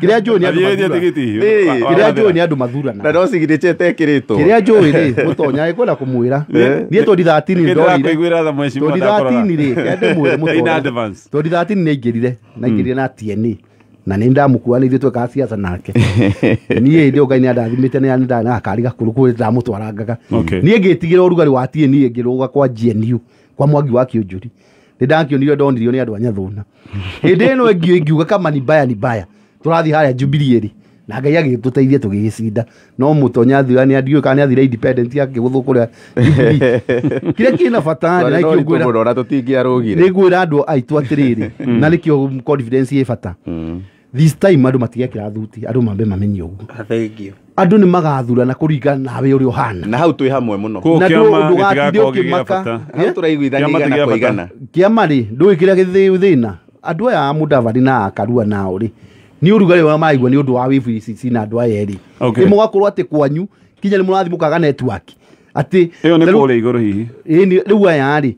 Speaker 3: kĩrĩa njũĩ nĩ andũ mathurana kĩrĩa njũĩ nĩ andũ mathurana
Speaker 4: na no signature tekĩrĩtwo
Speaker 3: kĩrĩa njũĩ rĩ Mũtonya ĩkwenda kũmwĩra niĩ 2013 ndorire 2013 rĩ kende mwĩre Mũtonya 2013 nĩ aingĩrire na aingĩrire na TNA Na nĩ ndamũkua nĩ ithuĩ twekaga ciaca nake. Niĩ hĩndĩ ĩyo Ngai nĩ andathimĩte nĩ ndarĩ na gakari gakũrũ kũrĩ ndamũtwarangaga. Niĩ ngĩtigĩra ũrugarĩ wa TNA ngĩrũga kwa GNU kwa Mwangi wa Kĩũnjũri. Nĩ ndakĩonire ndonirio nĩ andũ a Nyathũna. Hĩndĩ ĩno ĩngĩ ngiuga kama ni mbaya ni mbaya. Tũrathiĩ harĩa Jubilee rĩ. Na Ngai agĩtũteithia tũgĩgĩcinda. No Mũtonya athira nĩ ndiũĩ kana nĩ athire independent akĩgũthwo kũrĩa Jubilee. Kĩrĩa kĩna bata nĩ
Speaker 4: Twarĩ na ũritũ mũno na tũtingĩarũgire.
Speaker 3: Nĩ ngwĩra andũ aitũ atĩrĩrĩ, na nĩkĩo confidence ĩ bata. This time andũ matigekĩra thuti, andũ mambe mamenye ũguo.
Speaker 2: Thank you.
Speaker 3: Andũ nĩ magathurana kũringana nawe ũrĩa ũhana.
Speaker 4: Na hau twĩ hamwe mũno.
Speaker 1: Kũu
Speaker 3: Na
Speaker 1: kĩama
Speaker 3: ndũgatinde
Speaker 1: gĩtigakorwo gĩ gĩa
Speaker 3: ũkĩmaka.
Speaker 1: bata.
Speaker 4: Hau tũraiguithania
Speaker 1: Kĩama ti
Speaker 4: igana
Speaker 1: gĩa
Speaker 4: kwa
Speaker 1: bata.
Speaker 4: igana.
Speaker 3: Kĩama rĩ, ndũĩ kĩrĩa gĩthĩna. Andũ aya a Mũdavadi na Karua nao rĩ, nĩ ũrugarĩ ũrĩa maraigua nĩ ũndũ wa WCC na andũ aya erĩ.
Speaker 1: Okay.
Speaker 3: Nĩ mũgakorwo atĩ kwanyu kinya nĩ mũrathiĩ mũkaga network. Atĩ
Speaker 1: Ĩyo nĩ
Speaker 3: tarĩu-
Speaker 1: kũrĩa igũrũ hihi.
Speaker 3: Ĩĩ, rĩu aya rĩ,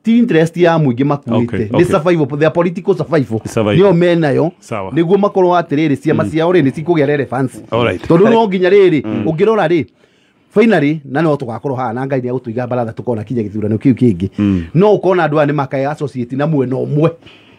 Speaker 3: ti interest ya mũingĩ makuĩte.
Speaker 1: Okay,
Speaker 3: Nĩ
Speaker 1: okay.
Speaker 3: survival, their political survival.
Speaker 1: Survival.
Speaker 3: Nĩyo menayo.
Speaker 1: Sawa.
Speaker 3: Nĩguo makorwo atĩrĩrĩ, ciama ciao rĩ, nĩ cikũgĩa relevance.
Speaker 1: Alright.
Speaker 3: Tondũ no nginya rĩrĩ, ũngĩrora rĩ, finally na no tũgakorwo haha na Ngai nĩ agũtũiga baratha tũkona kinya gĩthurano kĩu kĩngĩ. No ũkona andũ aya nĩ makae associate na mwena ũmwe.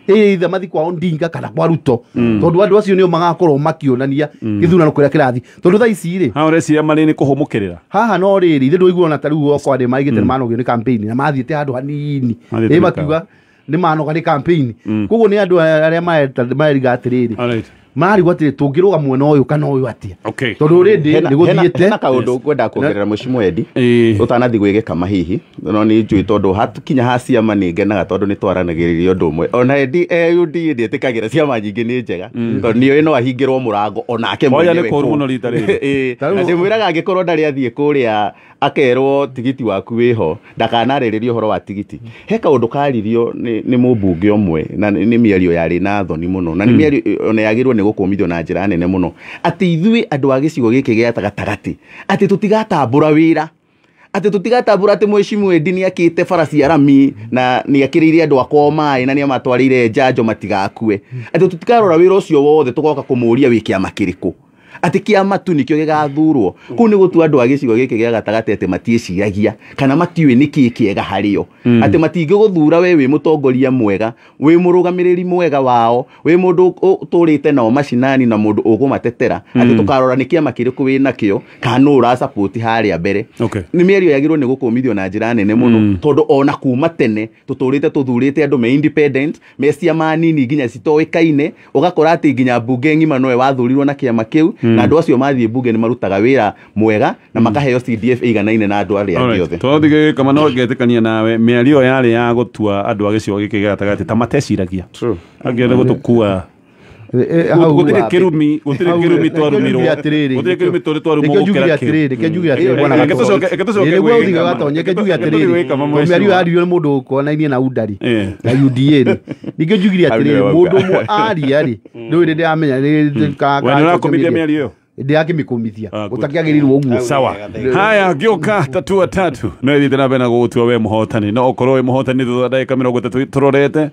Speaker 3: Either mathi kwa Odinga kana kwa Ruto. Tondũ andũ acio nĩo magakorwo makĩonania gĩthurano kũrĩa kĩrathiĩ. Tondũ thaa ici rĩ,
Speaker 1: Haha ũreciria marĩ nĩ kũhũmũkĩrĩra.
Speaker 3: haha no rĩrĩ ithe ndũiguo ona ta rĩu okwa nĩ maigĩte nĩ manogio nĩ campaign na mathiĩte handũ hanini.
Speaker 1: Mathiĩte
Speaker 3: Ĩ makiuga nĩ manoga nĩ campaign. Koguo nĩ andũ arĩa mareriga atĩrĩrĩ,
Speaker 1: Alright.
Speaker 3: mararigwo atĩrĩ tũngĩrũga mwena ũyũ kana ũyũ atĩa.
Speaker 1: Okay.
Speaker 3: Tondũ rĩndĩ nĩ gũthiĩte.
Speaker 4: Hena kaũndũ ngwendaga kuongerera Mheshimiwa Eddie.
Speaker 1: Ĩĩ.
Speaker 4: Ũtanathiĩ gwĩgĩkama hihi no nĩ njũĩ tondũ hatukinya ha ciama nĩ ngenaga tondũ nĩ twaranagĩrĩria ũndũ ũmwe. Ona Eddie UDA ndĩtĩkagĩra ciama nyingĩ nĩ njega tondũ nĩoĩ no ahingĩrwo mũrango onake
Speaker 1: Oya
Speaker 4: mwenyewe
Speaker 1: nĩ kũũru
Speaker 4: kũu.
Speaker 1: mũno rita rĩrĩ.
Speaker 4: Ĩĩ, na ndĩmwĩraga angĩkorwo ndarĩ athiĩ kũrĩa akerwo tigiti waku wĩho ndakanarĩrĩrie ũhoro wa tigiti. He kaũndũ karirio nĩ mũmbunge ũmwe na nĩ mĩario yarĩ na thoni mũno na nĩ mĩario ona yagĩrĩirwo nĩ gũkũmithio na njĩra nene mũno atĩ ithuĩ andũ a gĩcigo gĩkĩ gĩa gatagatĩ atĩ tũtigatambũra wĩra atĩ tũtigatambũra atĩ Mheshimiwa Eddie nĩ akĩte bara cia rami na nĩ akĩrĩire andũ akwa maĩ na nĩ amatwarĩire njanjo matigakue atĩ tũtikarora wĩra ũcio wothe tũgoka kũmũria wĩ kĩama kĩrĩkũ atĩ kĩama tu nĩkĩo gĩgathurwo kũu nĩ gũtua andũ a gĩcigo gĩkĩ gĩa gatagatĩ atĩ matiĩciragia kana matiũĩ nĩkĩĩ kĩega harĩo atĩ matingĩgũthura we wĩ mũtongoria mwega wĩ mũrũgamĩrĩri mwega wao wĩ mũndũ ũtũrĩte nao macinani na mũndũ ũkũmatetera atĩ tũkarora nĩ kĩama kĩrĩkũ wĩ nakĩo kana nũ ũrasupport harĩa mbere.
Speaker 1: Okay.
Speaker 4: Nĩ mĩario yagĩrĩirwo nĩ gũkũmithio na njĩra nene mũno tondũ ona kuma tene tũtũrĩte tũthurĩte andũ me independent me ciama nini nginya citoĩkaine ũgakora atĩ nginya mbunge ng'ima nowe wathurirwo na kĩama kĩu na andũ acio mathiĩ mbunge nĩ marutaga wĩra mwega na makaheo CDF ĩiganaine na andũ arĩa angĩ othe.
Speaker 1: Tondũ gĩkama no ngetĩkania nawe mĩario yarĩ ya gũtua andũ a gĩcigo gĩkĩ gĩa gatagatĩ ta mateciragia. Angĩ othe gũtũkua gũtirĩ kĩrumi gũtirĩ kĩrumi twarumirwo gũtirĩ kĩrumi tũrĩ twarumwo gũkĩra kĩu.
Speaker 3: Reke njuge atĩrĩrĩ bwana
Speaker 1: Reke tũcoke
Speaker 3: Nĩguo
Speaker 1: gwĩgĩkama.
Speaker 3: ũthiĩ gatonye, reke njuge
Speaker 1: Reke tũthiĩ
Speaker 3: atĩrĩrĩ.
Speaker 1: gwĩkama
Speaker 3: Tondũ mĩario
Speaker 1: mheshimiwa.
Speaker 3: yaririo nĩ mũndũ ũkonainie na Udari
Speaker 1: Ĩĩ.
Speaker 3: na UDA rĩ. Ningĩ njugire
Speaker 4: Hau nĩwe
Speaker 3: atĩrĩrĩ,
Speaker 4: wauga.
Speaker 3: mũndũ ũmwe aria rĩ, ndũĩ nĩ ndĩramenya
Speaker 1: We nĩ ũrakũmithia mĩario ĩyo?
Speaker 3: Ndĩrakĩmĩkũmithia.
Speaker 1: Ah, good.
Speaker 3: Gũtakĩagĩrĩirwo ũguo.
Speaker 1: Sawa. Haya ngĩũka tatua tatu no ĩthiĩte na mbere na gũgũtua we mũhotani no ũkorwo wĩ mũhotani thutha wa ndagĩka 30 tũrorete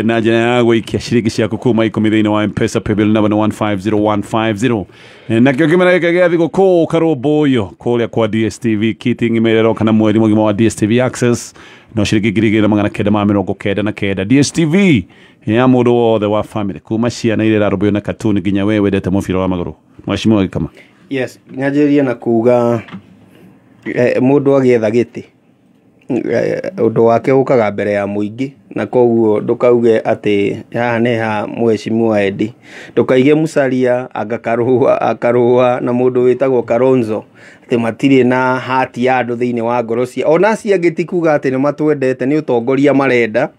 Speaker 1: na njĩra ya gũikia ciringi ciaku kuma 10 thĩinĩ wa M-Pesa paybill number 150150. Nakĩo kĩmera gĩkĩ gĩa thigũkũ karũmbũiyo kũrĩa kwa DSTV Keating imerero kana mweri mũgima wa DSTV Access no ciringi 2999 DSTV ya mũndũ wothe wa family kuma ciana iria irarũmbũiyo na katuni nginya we wendete mũbira wa magũrũ. Mheshimiwa Gĩkama.
Speaker 2: Yes, nyanjĩrĩrie na kuga mũndũ agĩetha gĩtĩ ũndũ wake ũkaga mbere ya mũingĩ na koguo ndũkauge atĩ haha nĩ ha Mheshimiwa Eddie ndũkaige Musalia anga Karũa na mũndũ wĩtagwo Kalonzo atĩ matirĩ na hati ya andũ thĩinĩ wa ngoro cia ona acio angĩ ti kuga atĩ nĩ matwendete nĩ ũtongoria marenda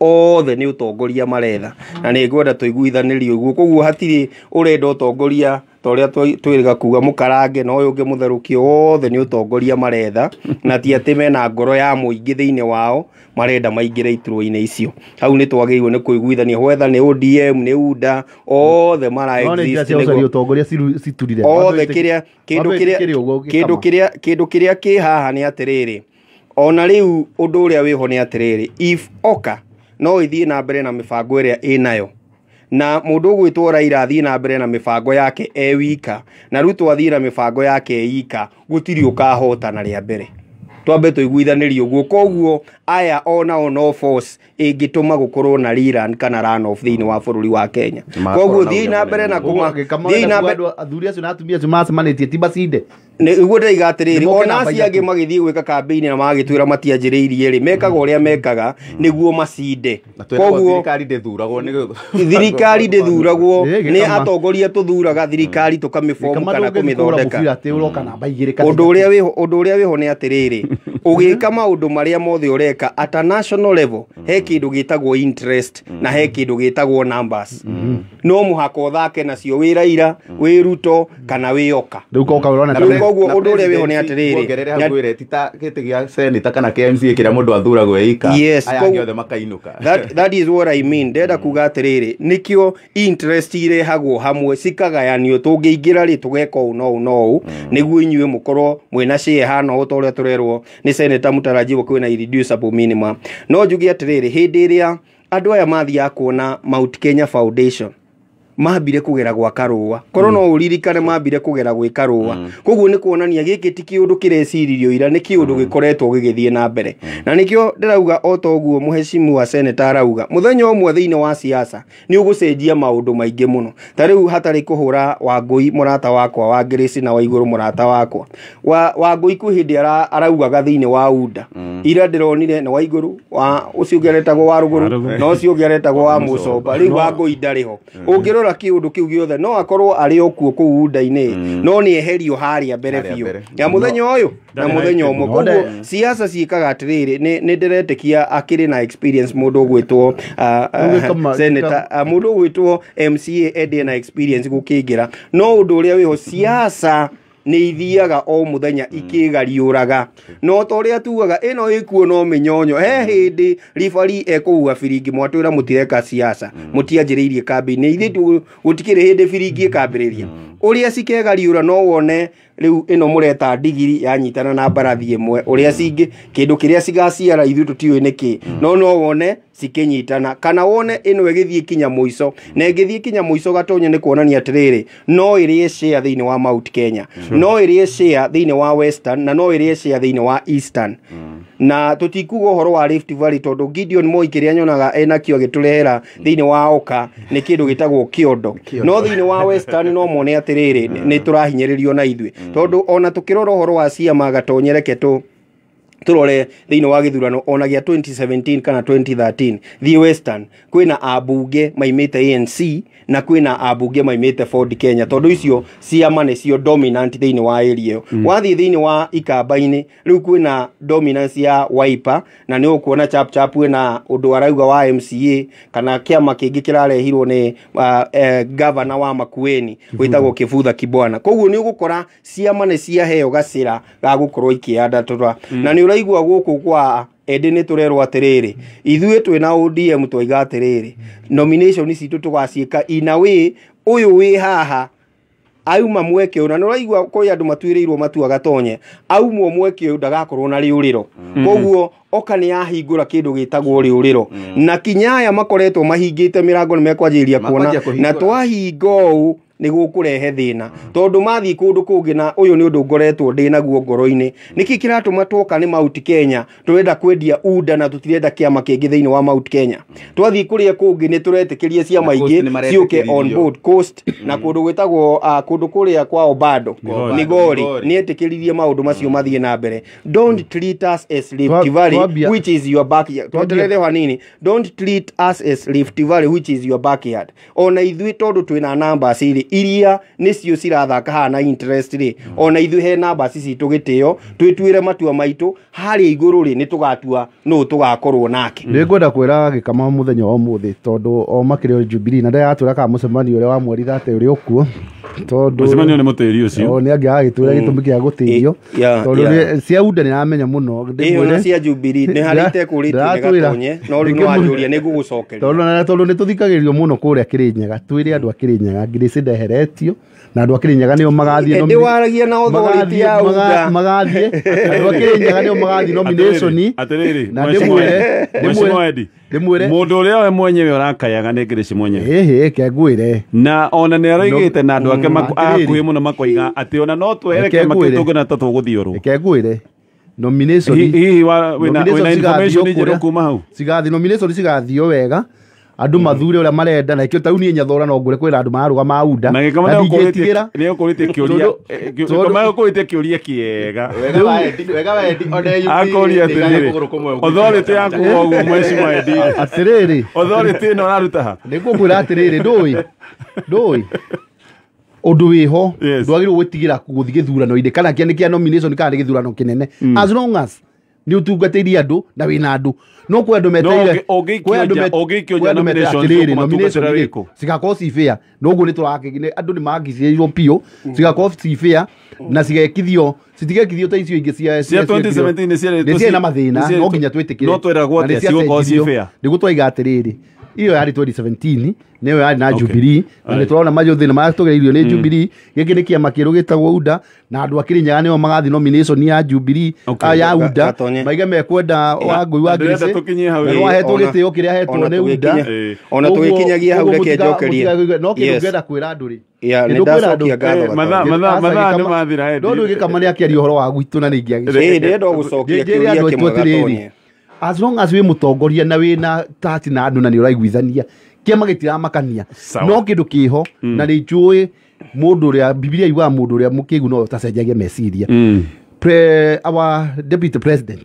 Speaker 2: othe nĩ ũtongoria maretha na nĩ ngwenda tũiguithanĩrie ũguo koguo hatirĩ ũrenda ũtongoria ta ũrĩa twĩrĩga kuga mũkarange na ũyũ ũngĩ mũtherũkie wothe nĩ ũtongoria maretha na ti atĩ mena ngoro ya mũingĩ thĩinĩ wao marenda maingĩre iturwa-inĩ icio hau nĩ twagĩrĩirwo nĩ kũiguithania whether nĩ ODM nĩ UDA othe mara
Speaker 3: No nĩ njĩra
Speaker 2: exist
Speaker 3: cia gũcaria
Speaker 2: nĩguo
Speaker 3: ũtongoria citurire.
Speaker 2: othe kĩrĩa kĩndũ kĩrĩa kĩndũ kĩrĩa kĩndũ kĩrĩa kĩ haha nĩ atĩrĩrĩ ona rĩu ũndũ ũrĩa wĩho nĩ atĩrĩrĩ if oka no ĩthiĩ na mbere na mĩbango ĩrĩa ĩnayo na mũndũ ũgwĩtwo Raila athiĩ na mbere na mĩbango yake e wika na Ruto athiĩ na mĩbango yake e wika gũtirĩ ũkahotana rĩa mbere. Twambe tũiguithanĩrie ũguo. Koguo aya onao no force ĩngĩtũma gũkorwo na rerun kana runoff thĩinĩ wa bũrũri wa Kenya. Koguo thiĩ na mbere na kuma thiĩ na mbere.
Speaker 3: Athuri acio na atumia acio macemanĩtie ti macinde.
Speaker 2: Nĩguo ndĩraiga atĩrĩrĩ,
Speaker 3: Nĩmoke
Speaker 2: ona
Speaker 3: namba
Speaker 2: acio angĩ
Speaker 3: ithatũ.
Speaker 2: magĩthiĩ gwĩka kambĩini na magagĩtwĩra matianjĩrĩirie rĩ, mekaga ũrĩa mekaga nĩguo macinde. Koguo
Speaker 4: thirikari ndĩthuragwo nĩ
Speaker 2: thirikari ndĩthuragwo
Speaker 3: Ĩ,
Speaker 2: nĩ
Speaker 3: gĩkama.
Speaker 2: atongoria tũthuraga thirikari tũkamĩbomu
Speaker 3: Gĩkama
Speaker 2: kana
Speaker 3: ndũngĩthiĩ kũgũra
Speaker 2: kũmĩthondeka.
Speaker 3: mũbira atĩ ũroka namba igĩrĩ kana
Speaker 2: Ũndũ ũrĩa wĩho, ũndũ ũrĩa wĩho nĩ atĩrĩrĩ, ũgĩka maũndũ marĩa mothe ũreka at a national level, he kĩndũ gĩtagwo interest na he kĩndũ gĩtagwo numbers. No mũhaka ũthake nacio wĩ Raila, wĩ Ruto kana wĩ Oka.
Speaker 3: Rĩu koka ũrona
Speaker 2: Rĩu koguo ũndũ ũrĩa wĩho nĩ atĩrĩrĩ,
Speaker 4: wongerere hau ngwĩre ti ta gĩtĩ gĩa seneta kana kĩa MCA kĩrĩa mũndũ athuragwo eika,
Speaker 2: Yes,
Speaker 4: aya angĩ
Speaker 2: koguo-
Speaker 4: othe makainũka.
Speaker 2: That is what I mean. Ndĩrenda kuga atĩrĩrĩ, nĩkĩo interest irehagwo hamwe cikagayanio, tũngĩingĩra rĩ tũgeka ũũ na ũũ na ũũ nĩguo inyuĩ mũkorwo mwĩna share hana ũũ ta ũrĩa tũrerwo nĩ senator mũtarajiwo kwĩna irreducible minimum. No njuge atĩrĩrĩ, hĩndĩ ĩrĩa andũ aya mathiaga kuona Mount Kenya Foundation, mambire kũgera gwa Karũa, korwo no ũririkane mambire kũgera gwĩ Karũa. Koguo nĩ kuonania gĩkĩ ti kĩũndũ kĩreciririo ira, nĩ kĩũndũ gĩkoretwo gĩgĩthiĩ na mbere. Na nĩkĩo ndĩrauga o ta ũguo mũhecimu wa seneta arauga, mũthenya ũmwe thĩinĩ wa siasa nĩ ũgũcenjia maũndũ maingĩ mũno. Ta rĩu hatarĩ kũhũra Wangũi mũrata wakwa wa Grace na Waigũrũ mũrata wakwa wa Wangũi, kwĩ hĩndĩ araugaga thĩinĩ wa UDA ira ndĩronire nĩ Waigũrũ wa ũcio ũngĩ aretagwo wa Rũgũrũ na ũcio ũngĩ aretagwo wa Mũcomba. Rĩu Wangũi ndarĩ ho. Ũngĩrora kĩũndũ kĩu gĩothe no akorwo arĩ o kuo kũu UDA-inĩ, no nĩ eherio harĩa mbere
Speaker 4: Harĩa
Speaker 2: biũ
Speaker 4: mbere.
Speaker 2: ya mũthenya ũyũ na
Speaker 1: Ndarĩ
Speaker 2: mũthenya
Speaker 1: high
Speaker 2: ũmwe.
Speaker 3: table.
Speaker 2: Koguo siasa ciĩkaga atĩrĩrĩ, nĩ ndĩretĩkia akĩrĩ na experience mũndũ ũgwĩtwo
Speaker 3: Ũgĩkama-
Speaker 2: senator, mũndũ ũgwĩtwo MCA ende na experience gũkĩingĩra. No ũndũ ũrĩa wĩho, siasa nĩ ithiaga o mũthenya ikĩgariũraga, no ta ũrĩa tugaga ĩno ĩkuo no mĩnyonyo. He hĩndĩ ribari ekũhuha biringi, mwatwĩra mũtireka siasa, mũtianjĩrĩirie kambĩini, ithuĩ gũtikĩrĩ hĩndĩ biringi ĩkambĩrĩria. Ũrĩa cikegariũra no wone rĩu ĩno mũreta ndigiri yanyitana na mbarathi ĩmwe, ũrĩa cingĩ kĩndũ kĩrĩa cigaciara ithuĩ tũtiũĩ nĩkĩ, no wone cikĩnyitana kana wone ĩno ĩgĩthiĩ kinya mũico, na ĩngĩthiĩ kinya mũico gatonye nĩ kuonania atĩrĩrĩ, no ĩrĩe share thĩinĩ wa Mount Kenya, no ĩrĩe share thĩinĩ wa Western, na no ĩrĩe share thĩinĩ wa Eastern. Na tũtikuga ũhoro wa Rift Valley tondũ Gideon Moi kĩrĩa nyonaga enakĩo agĩtũrehera thĩinĩ wa Oka nĩ kĩndũ gĩtagwo kĩondo. No thĩinĩ wa Western no mone atĩrĩrĩ, nĩ tũrahinyĩrĩrio na ithuĩ, tondũ ona tũkĩrora ũhoro wa ciama gatonye, reke tũrore thĩinĩ wa gĩthurano ona gĩa 2017 kana 2013, thiĩ Western kwĩna ambunge maimĩte ANC na kwĩna ambunge maimĩte Ford Kenya, tondũ icio ciama nĩcio dominant thĩinĩ wa area ĩyo. Wathiĩ thĩinĩ wa Ikamba-inĩ rĩu kwĩna dominance ya Wiper, na nĩ ũkuona chap chap wĩna ũndũ arauga wa MCA kana kĩama kĩngĩ kĩrarehirwo nĩ governor wa Makueni wĩtagwo Kibutha Kibwana. Koguo nĩ ũgũkora ciama nĩ ciaheo gacĩra ga gũkorwo ikĩandatũra. Na nĩ ũraigua gũkũ kwa ĩndĩ nĩ tũrerwo atĩrĩrĩ, ithuĩ twĩna ODM twaiga atĩrĩrĩ, nomination citũ tũgaciĩka in a way ũyũ wĩ haha auma mweke ũyũ, na nĩ ũraigua kwĩ andũ matuĩrĩirwo matua gatonye, aumwo mweke ũyũ ndagakorwo na rĩũrĩro. Koguo oka nĩ yahingũra kĩndũ gĩtagwo rĩũrĩro, na kinya aya makoretwo mahingĩte mĩrango nĩ mekwanjĩrĩria kuona
Speaker 4: Makwanjia kũhingũra.
Speaker 2: na twahinga ũũ nĩ gũkũrehe thĩna, tondũ mathiĩ kũndũ kũngĩ. Na ũyũ nĩ ũndũ ngoretwo ndĩ naguo ngoro-inĩ, nĩkĩ kĩratũma twoka nĩ Mount Kenya tũrenda kwendia UDA na tũtirenda kĩama kĩngĩ thĩinĩ wa Mount Kenya? Twathiĩ kũrĩa kũngĩ nĩ tũretĩkĩria ciama
Speaker 4: Na Coast
Speaker 2: ingĩ
Speaker 4: nĩ
Speaker 2: ciũke on
Speaker 4: maretĩkĩririo.
Speaker 2: board, Coast na kũndũ gwĩtagwo kũndũ kũrĩa kwa Obado,
Speaker 1: Migori.
Speaker 2: Migori,
Speaker 4: Migori.
Speaker 2: nĩ etĩkĩririe maũndũ macio mathiĩ na mbere. Don't treat us as Rift Valley which is your backyard. Tweterere hanini. Don't treat us as Rift Valley which is your backyard. Ona ithuĩ tondũ twĩna numbers rĩ, iria nĩcio cirathaka haha na interest rĩ, ona ithuĩ he numbers citũ gĩtĩo twĩtuĩre matua maitũ harĩa igũrũ rĩ, nĩ tũgatua nũ tũgakorwo nake.
Speaker 3: Nĩ ngwenda kwĩra gĩkama mũthenya wa ũmũthĩ, tondũ o makĩrĩ o Jubilee na ndĩratwĩra kana mũcemanio ũrĩa wa mweri thate ũrĩ ũkuo, tondũ
Speaker 1: Mũcemanio nĩ mũtĩri ũcio.
Speaker 3: O nĩ angĩagagĩtwĩra gĩtũmi kĩa gũtĩrio,
Speaker 2: Yeah,
Speaker 3: tondũ
Speaker 2: yeah.
Speaker 3: cia UDA nĩ aramenya mũno.
Speaker 2: Ĩyo na cia Jubilee nĩ harĩa itekũrĩtio nĩ
Speaker 3: Ndĩratwĩra.
Speaker 2: gatonye, no rĩu nĩ wanjũria nĩ ngũgũcokeria.
Speaker 3: Tondũ nĩ tũthikagĩrĩrio mũno kũrĩa Kĩrĩnyaga, twĩre andũ a Kĩrĩnyaga Grace ndeheretio na andũ a Kĩrĩnyaga nĩo magathiĩ
Speaker 2: Ĩndĩ waragia na authority ya UDA.
Speaker 3: Magathiĩ andũ a Kĩrĩnyaga nĩo magathiĩ nomination.
Speaker 1: Atĩrĩrĩ,
Speaker 3: Na
Speaker 1: Mheshimiwa
Speaker 3: ndĩmwĩre
Speaker 1: Mheshimiwa Eddie,
Speaker 3: ndĩmwĩre
Speaker 1: mũndũ ũrĩa we mwenyewe ũrakayaga nĩ Grace mwenyewe,
Speaker 3: ĩhĩ ke ngwĩre.
Speaker 1: Na ona nĩ aroigĩte na andũ ake
Speaker 3: Atĩrĩrĩ.
Speaker 1: hakuhĩ mũno makoiga atĩ ona no twehere
Speaker 3: Reke
Speaker 1: kĩama kĩu
Speaker 3: ngwĩre.
Speaker 1: tũngĩona ta tũgũthiũrwo.
Speaker 3: Reke ngwĩre, Nomination
Speaker 1: Hihi wĩna information njerũ kuma hau?
Speaker 3: Cigathi nomination cigathio wega, andũ mathure ũrĩa marenda, na ikĩo tarĩu niĩ Nyathora no ngũre kwĩra andũ mararũgama ma UDA
Speaker 1: na
Speaker 3: na ndingĩtigĩra.
Speaker 1: Nĩ ũkũrĩtie kĩũria, gĩkama ũkũrĩtie kĩũria kĩega.
Speaker 4: Wega wa Eddie, ona
Speaker 1: Akũria atĩrĩrĩ, authority yaku ũguo mheshimiwa Eddie,
Speaker 3: Atĩrĩrĩ,
Speaker 1: authority ĩno ũraruta ha?
Speaker 3: Nĩguo ngwĩra atĩrĩrĩ, ndũĩ ũndũ wĩho, ndwagĩrĩirwo gwĩtigĩra gũthiĩ gĩthurano-inĩ kana kĩa nĩ kĩa nomination kana nĩ gĩthurano kĩnene, as long as nĩ ũtungatĩirie andũ na wĩna andũ. No kwĩ andũ meteire,
Speaker 1: ũngĩikio nja nomination,
Speaker 3: atĩrĩrĩ, nomination rĩ cigakorwo ci fair, no ũguo nĩ tũrakĩ andũ nĩ mangicĩrĩirwo biũ, cigakorwo ci fair na cigekithio, citigekithio ta icio ingĩ
Speaker 1: cia 2017
Speaker 3: nĩ ciarĩ na mathĩna, no nginya twĩtĩkĩre.
Speaker 1: No tweragwo atĩa cigũkorwo ci fair?
Speaker 3: Nĩguo twaiga atĩrĩrĩ, iyo yarĩ 2017 nĩyo yarĩ na Jubilee, na nĩ tũrona mathĩna marĩa tũgereirio nĩ Jubilee. Gĩkĩ nĩ kĩama kĩerũ gĩtagwo UDA, na andũ a Kĩrĩnyaga nĩo magathiĩ nomination ya Jubilee ya UDA, maige mekwenda Wangũi wa Grace, na no ahetwo gĩtĩo kĩrĩa ahetwo nĩ UDA.
Speaker 2: Ona tũgĩkinyagia hau reke njokerie.
Speaker 3: No kĩndũ ngĩenda kwĩra andũ rĩ,
Speaker 2: nĩ ndacokia ngatho.
Speaker 1: Mathaa nĩ mathira Eddie.
Speaker 3: No ndũgĩkama nĩ akĩaria ũhoro wa gwitũ na nĩ ingĩagĩrĩire.
Speaker 2: Ndĩrenda gũcokia kĩũria kĩmwe Gatonye.
Speaker 3: As long as wĩ mũtongoria na wĩna tati na andũ na nĩ ũraiguithania, kĩama gĩtiramakania. No kĩndũ kĩho na nĩ njũĩ mũndũ ũrĩa Bibilia yugaga mũndũ ũrĩa mũkĩgu no ũtacenjagia meciria. Our deputy president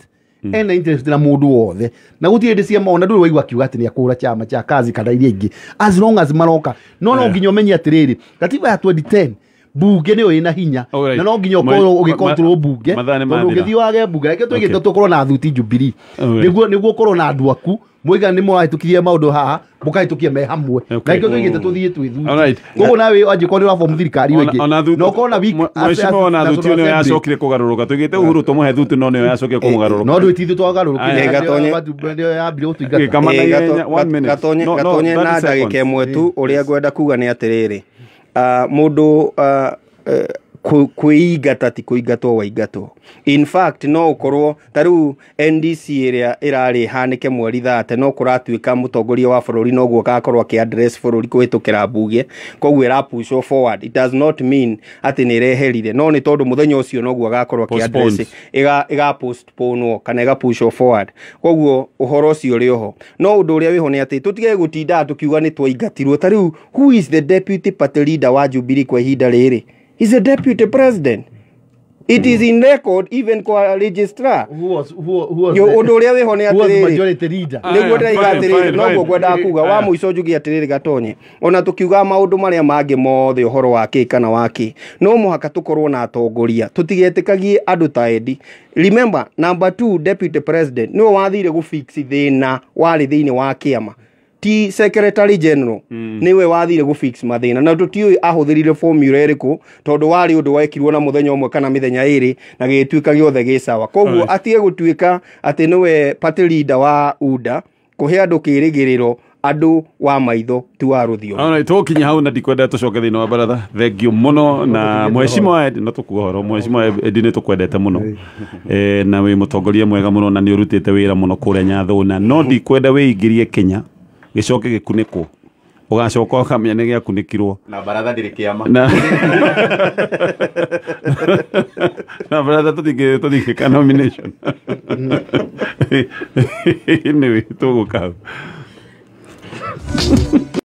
Speaker 3: ena interest na mũndũ wothe, na gũtirĩ hĩndĩ ciama ona ndũrĩ waigua akiuga atĩ nĩ akũra chama cha kazi kana iria ingĩ, as long as maroka. No nginya ũmenye atĩrĩrĩ, katiba ya 2010 bunge nĩyo ĩna hinya, na no nginya ũkorwo ũgĩcontrol bunge, tondũ ũngĩthiĩ wage bunge, reke tũigĩte tũkorwo na thuti Jubilee, nĩguo ũkorwo na andũ aku mũiga nĩ mũrahĩtũkirie maũndũ haha mũkahĩtũkia me hamwe, na ikĩo tũigĩte tũthiĩ twĩthuti. Koguo nawe angĩkorwo nĩ ũrabomu thirikari ĩyo ĩngĩ, na ũkorwo na weak
Speaker 1: mheshimiwa, ona thuti nĩyo yacokire kũgarũrũka, tũigĩte Uhuru tũmũhe thuti, no nĩyo yacokire kũmũgarũrũka.
Speaker 3: No ndũĩ tithuĩ twagarũrũkire, yambire gũtũingata.
Speaker 2: Gatonye na ndagĩka ĩmwe tu, ũrĩa ngwenda kuga nĩ atĩrĩrĩ, mũndũ kwĩingata ti kũingatwo waingatwo. In fact no ũkorwo ta rĩu NDC ĩrĩa ĩrarĩ ĩhanĩke mweri 30, no kũratuĩka mũtongoria wa bũrũri noguo agakorwo akĩ address bũrũri kũhĩtũkĩra mbunge, koguo ĩrapushwo forward. It does not mean atĩ nĩ ĩreherire, no nĩ tondũ mũthenya ũcio noguo agakorwo akĩ address, ĩga postpone kana ĩga pushwo forward, koguo ũhoro ũcio ũrĩ oho. No ũndũ ũrĩa wĩho nĩ atĩ tũtige gũtinda tũkiuga nĩ twaingatirwo. Ta rĩu who is the deputy party leader wa Jubilee kwa ihinda rĩrĩ? He's a deputy president. It is in record even kwa registrar.
Speaker 3: Who was
Speaker 2: ũndũ ũrĩa wĩho nĩ atĩrĩrĩ,
Speaker 3: majority leader?
Speaker 2: Nĩguo ndĩraiga atĩrĩrĩ, noguo ngwendaga kuga wa mũico njuge atĩrĩrĩ Gatonye, ona tũkiuga maũndũ marĩa mangĩ mothe ũhoro wa kĩ kana wa kĩ, no mũhaka tũkorwo na atongoria, tũtigetĩkagie andũ ta Eddie. Remember number 2 deputy president nĩwe wathire gũfix thĩna warĩ thĩinĩ wa kĩama, ti secretary general niwe wathire gũfix mathĩna, na tũtiũĩ ahũthĩrire formula ĩrĩkũ, tondũ warĩ ũndũ wekirwo na mũthenya ũmwe kana mĩthenya ĩrĩ na gĩgĩtuĩka gĩothe gĩ sawa. Koguo atige gũtuĩka atĩ nĩwe party leader wa UDA kũhe andũ kĩrĩgĩrĩro, andũ wa maitho ti wa rũthiomi.
Speaker 1: Alright, tũkinya hau na ndikwenda tũcoke thĩinĩ wa baratha. Thank you mũno na mheshimiwa Eddie, no tũkuga ũhoro mheshimiwa Eddie nĩ tũkwendete mũno, na wĩ mũtongoria mwega mũno na nĩ ũrutĩte wĩra mũno kũrĩa Nyathũna, no ndikwenda wĩingĩrie Kenya gĩcoke gĩkunĩkwo, ũgacoka ũkamenya nĩ gĩakunĩkirwo
Speaker 4: na baratha ndĩrĩ kĩama
Speaker 1: na baratha tũtingĩka nomination. Anyway, tũgũka hau.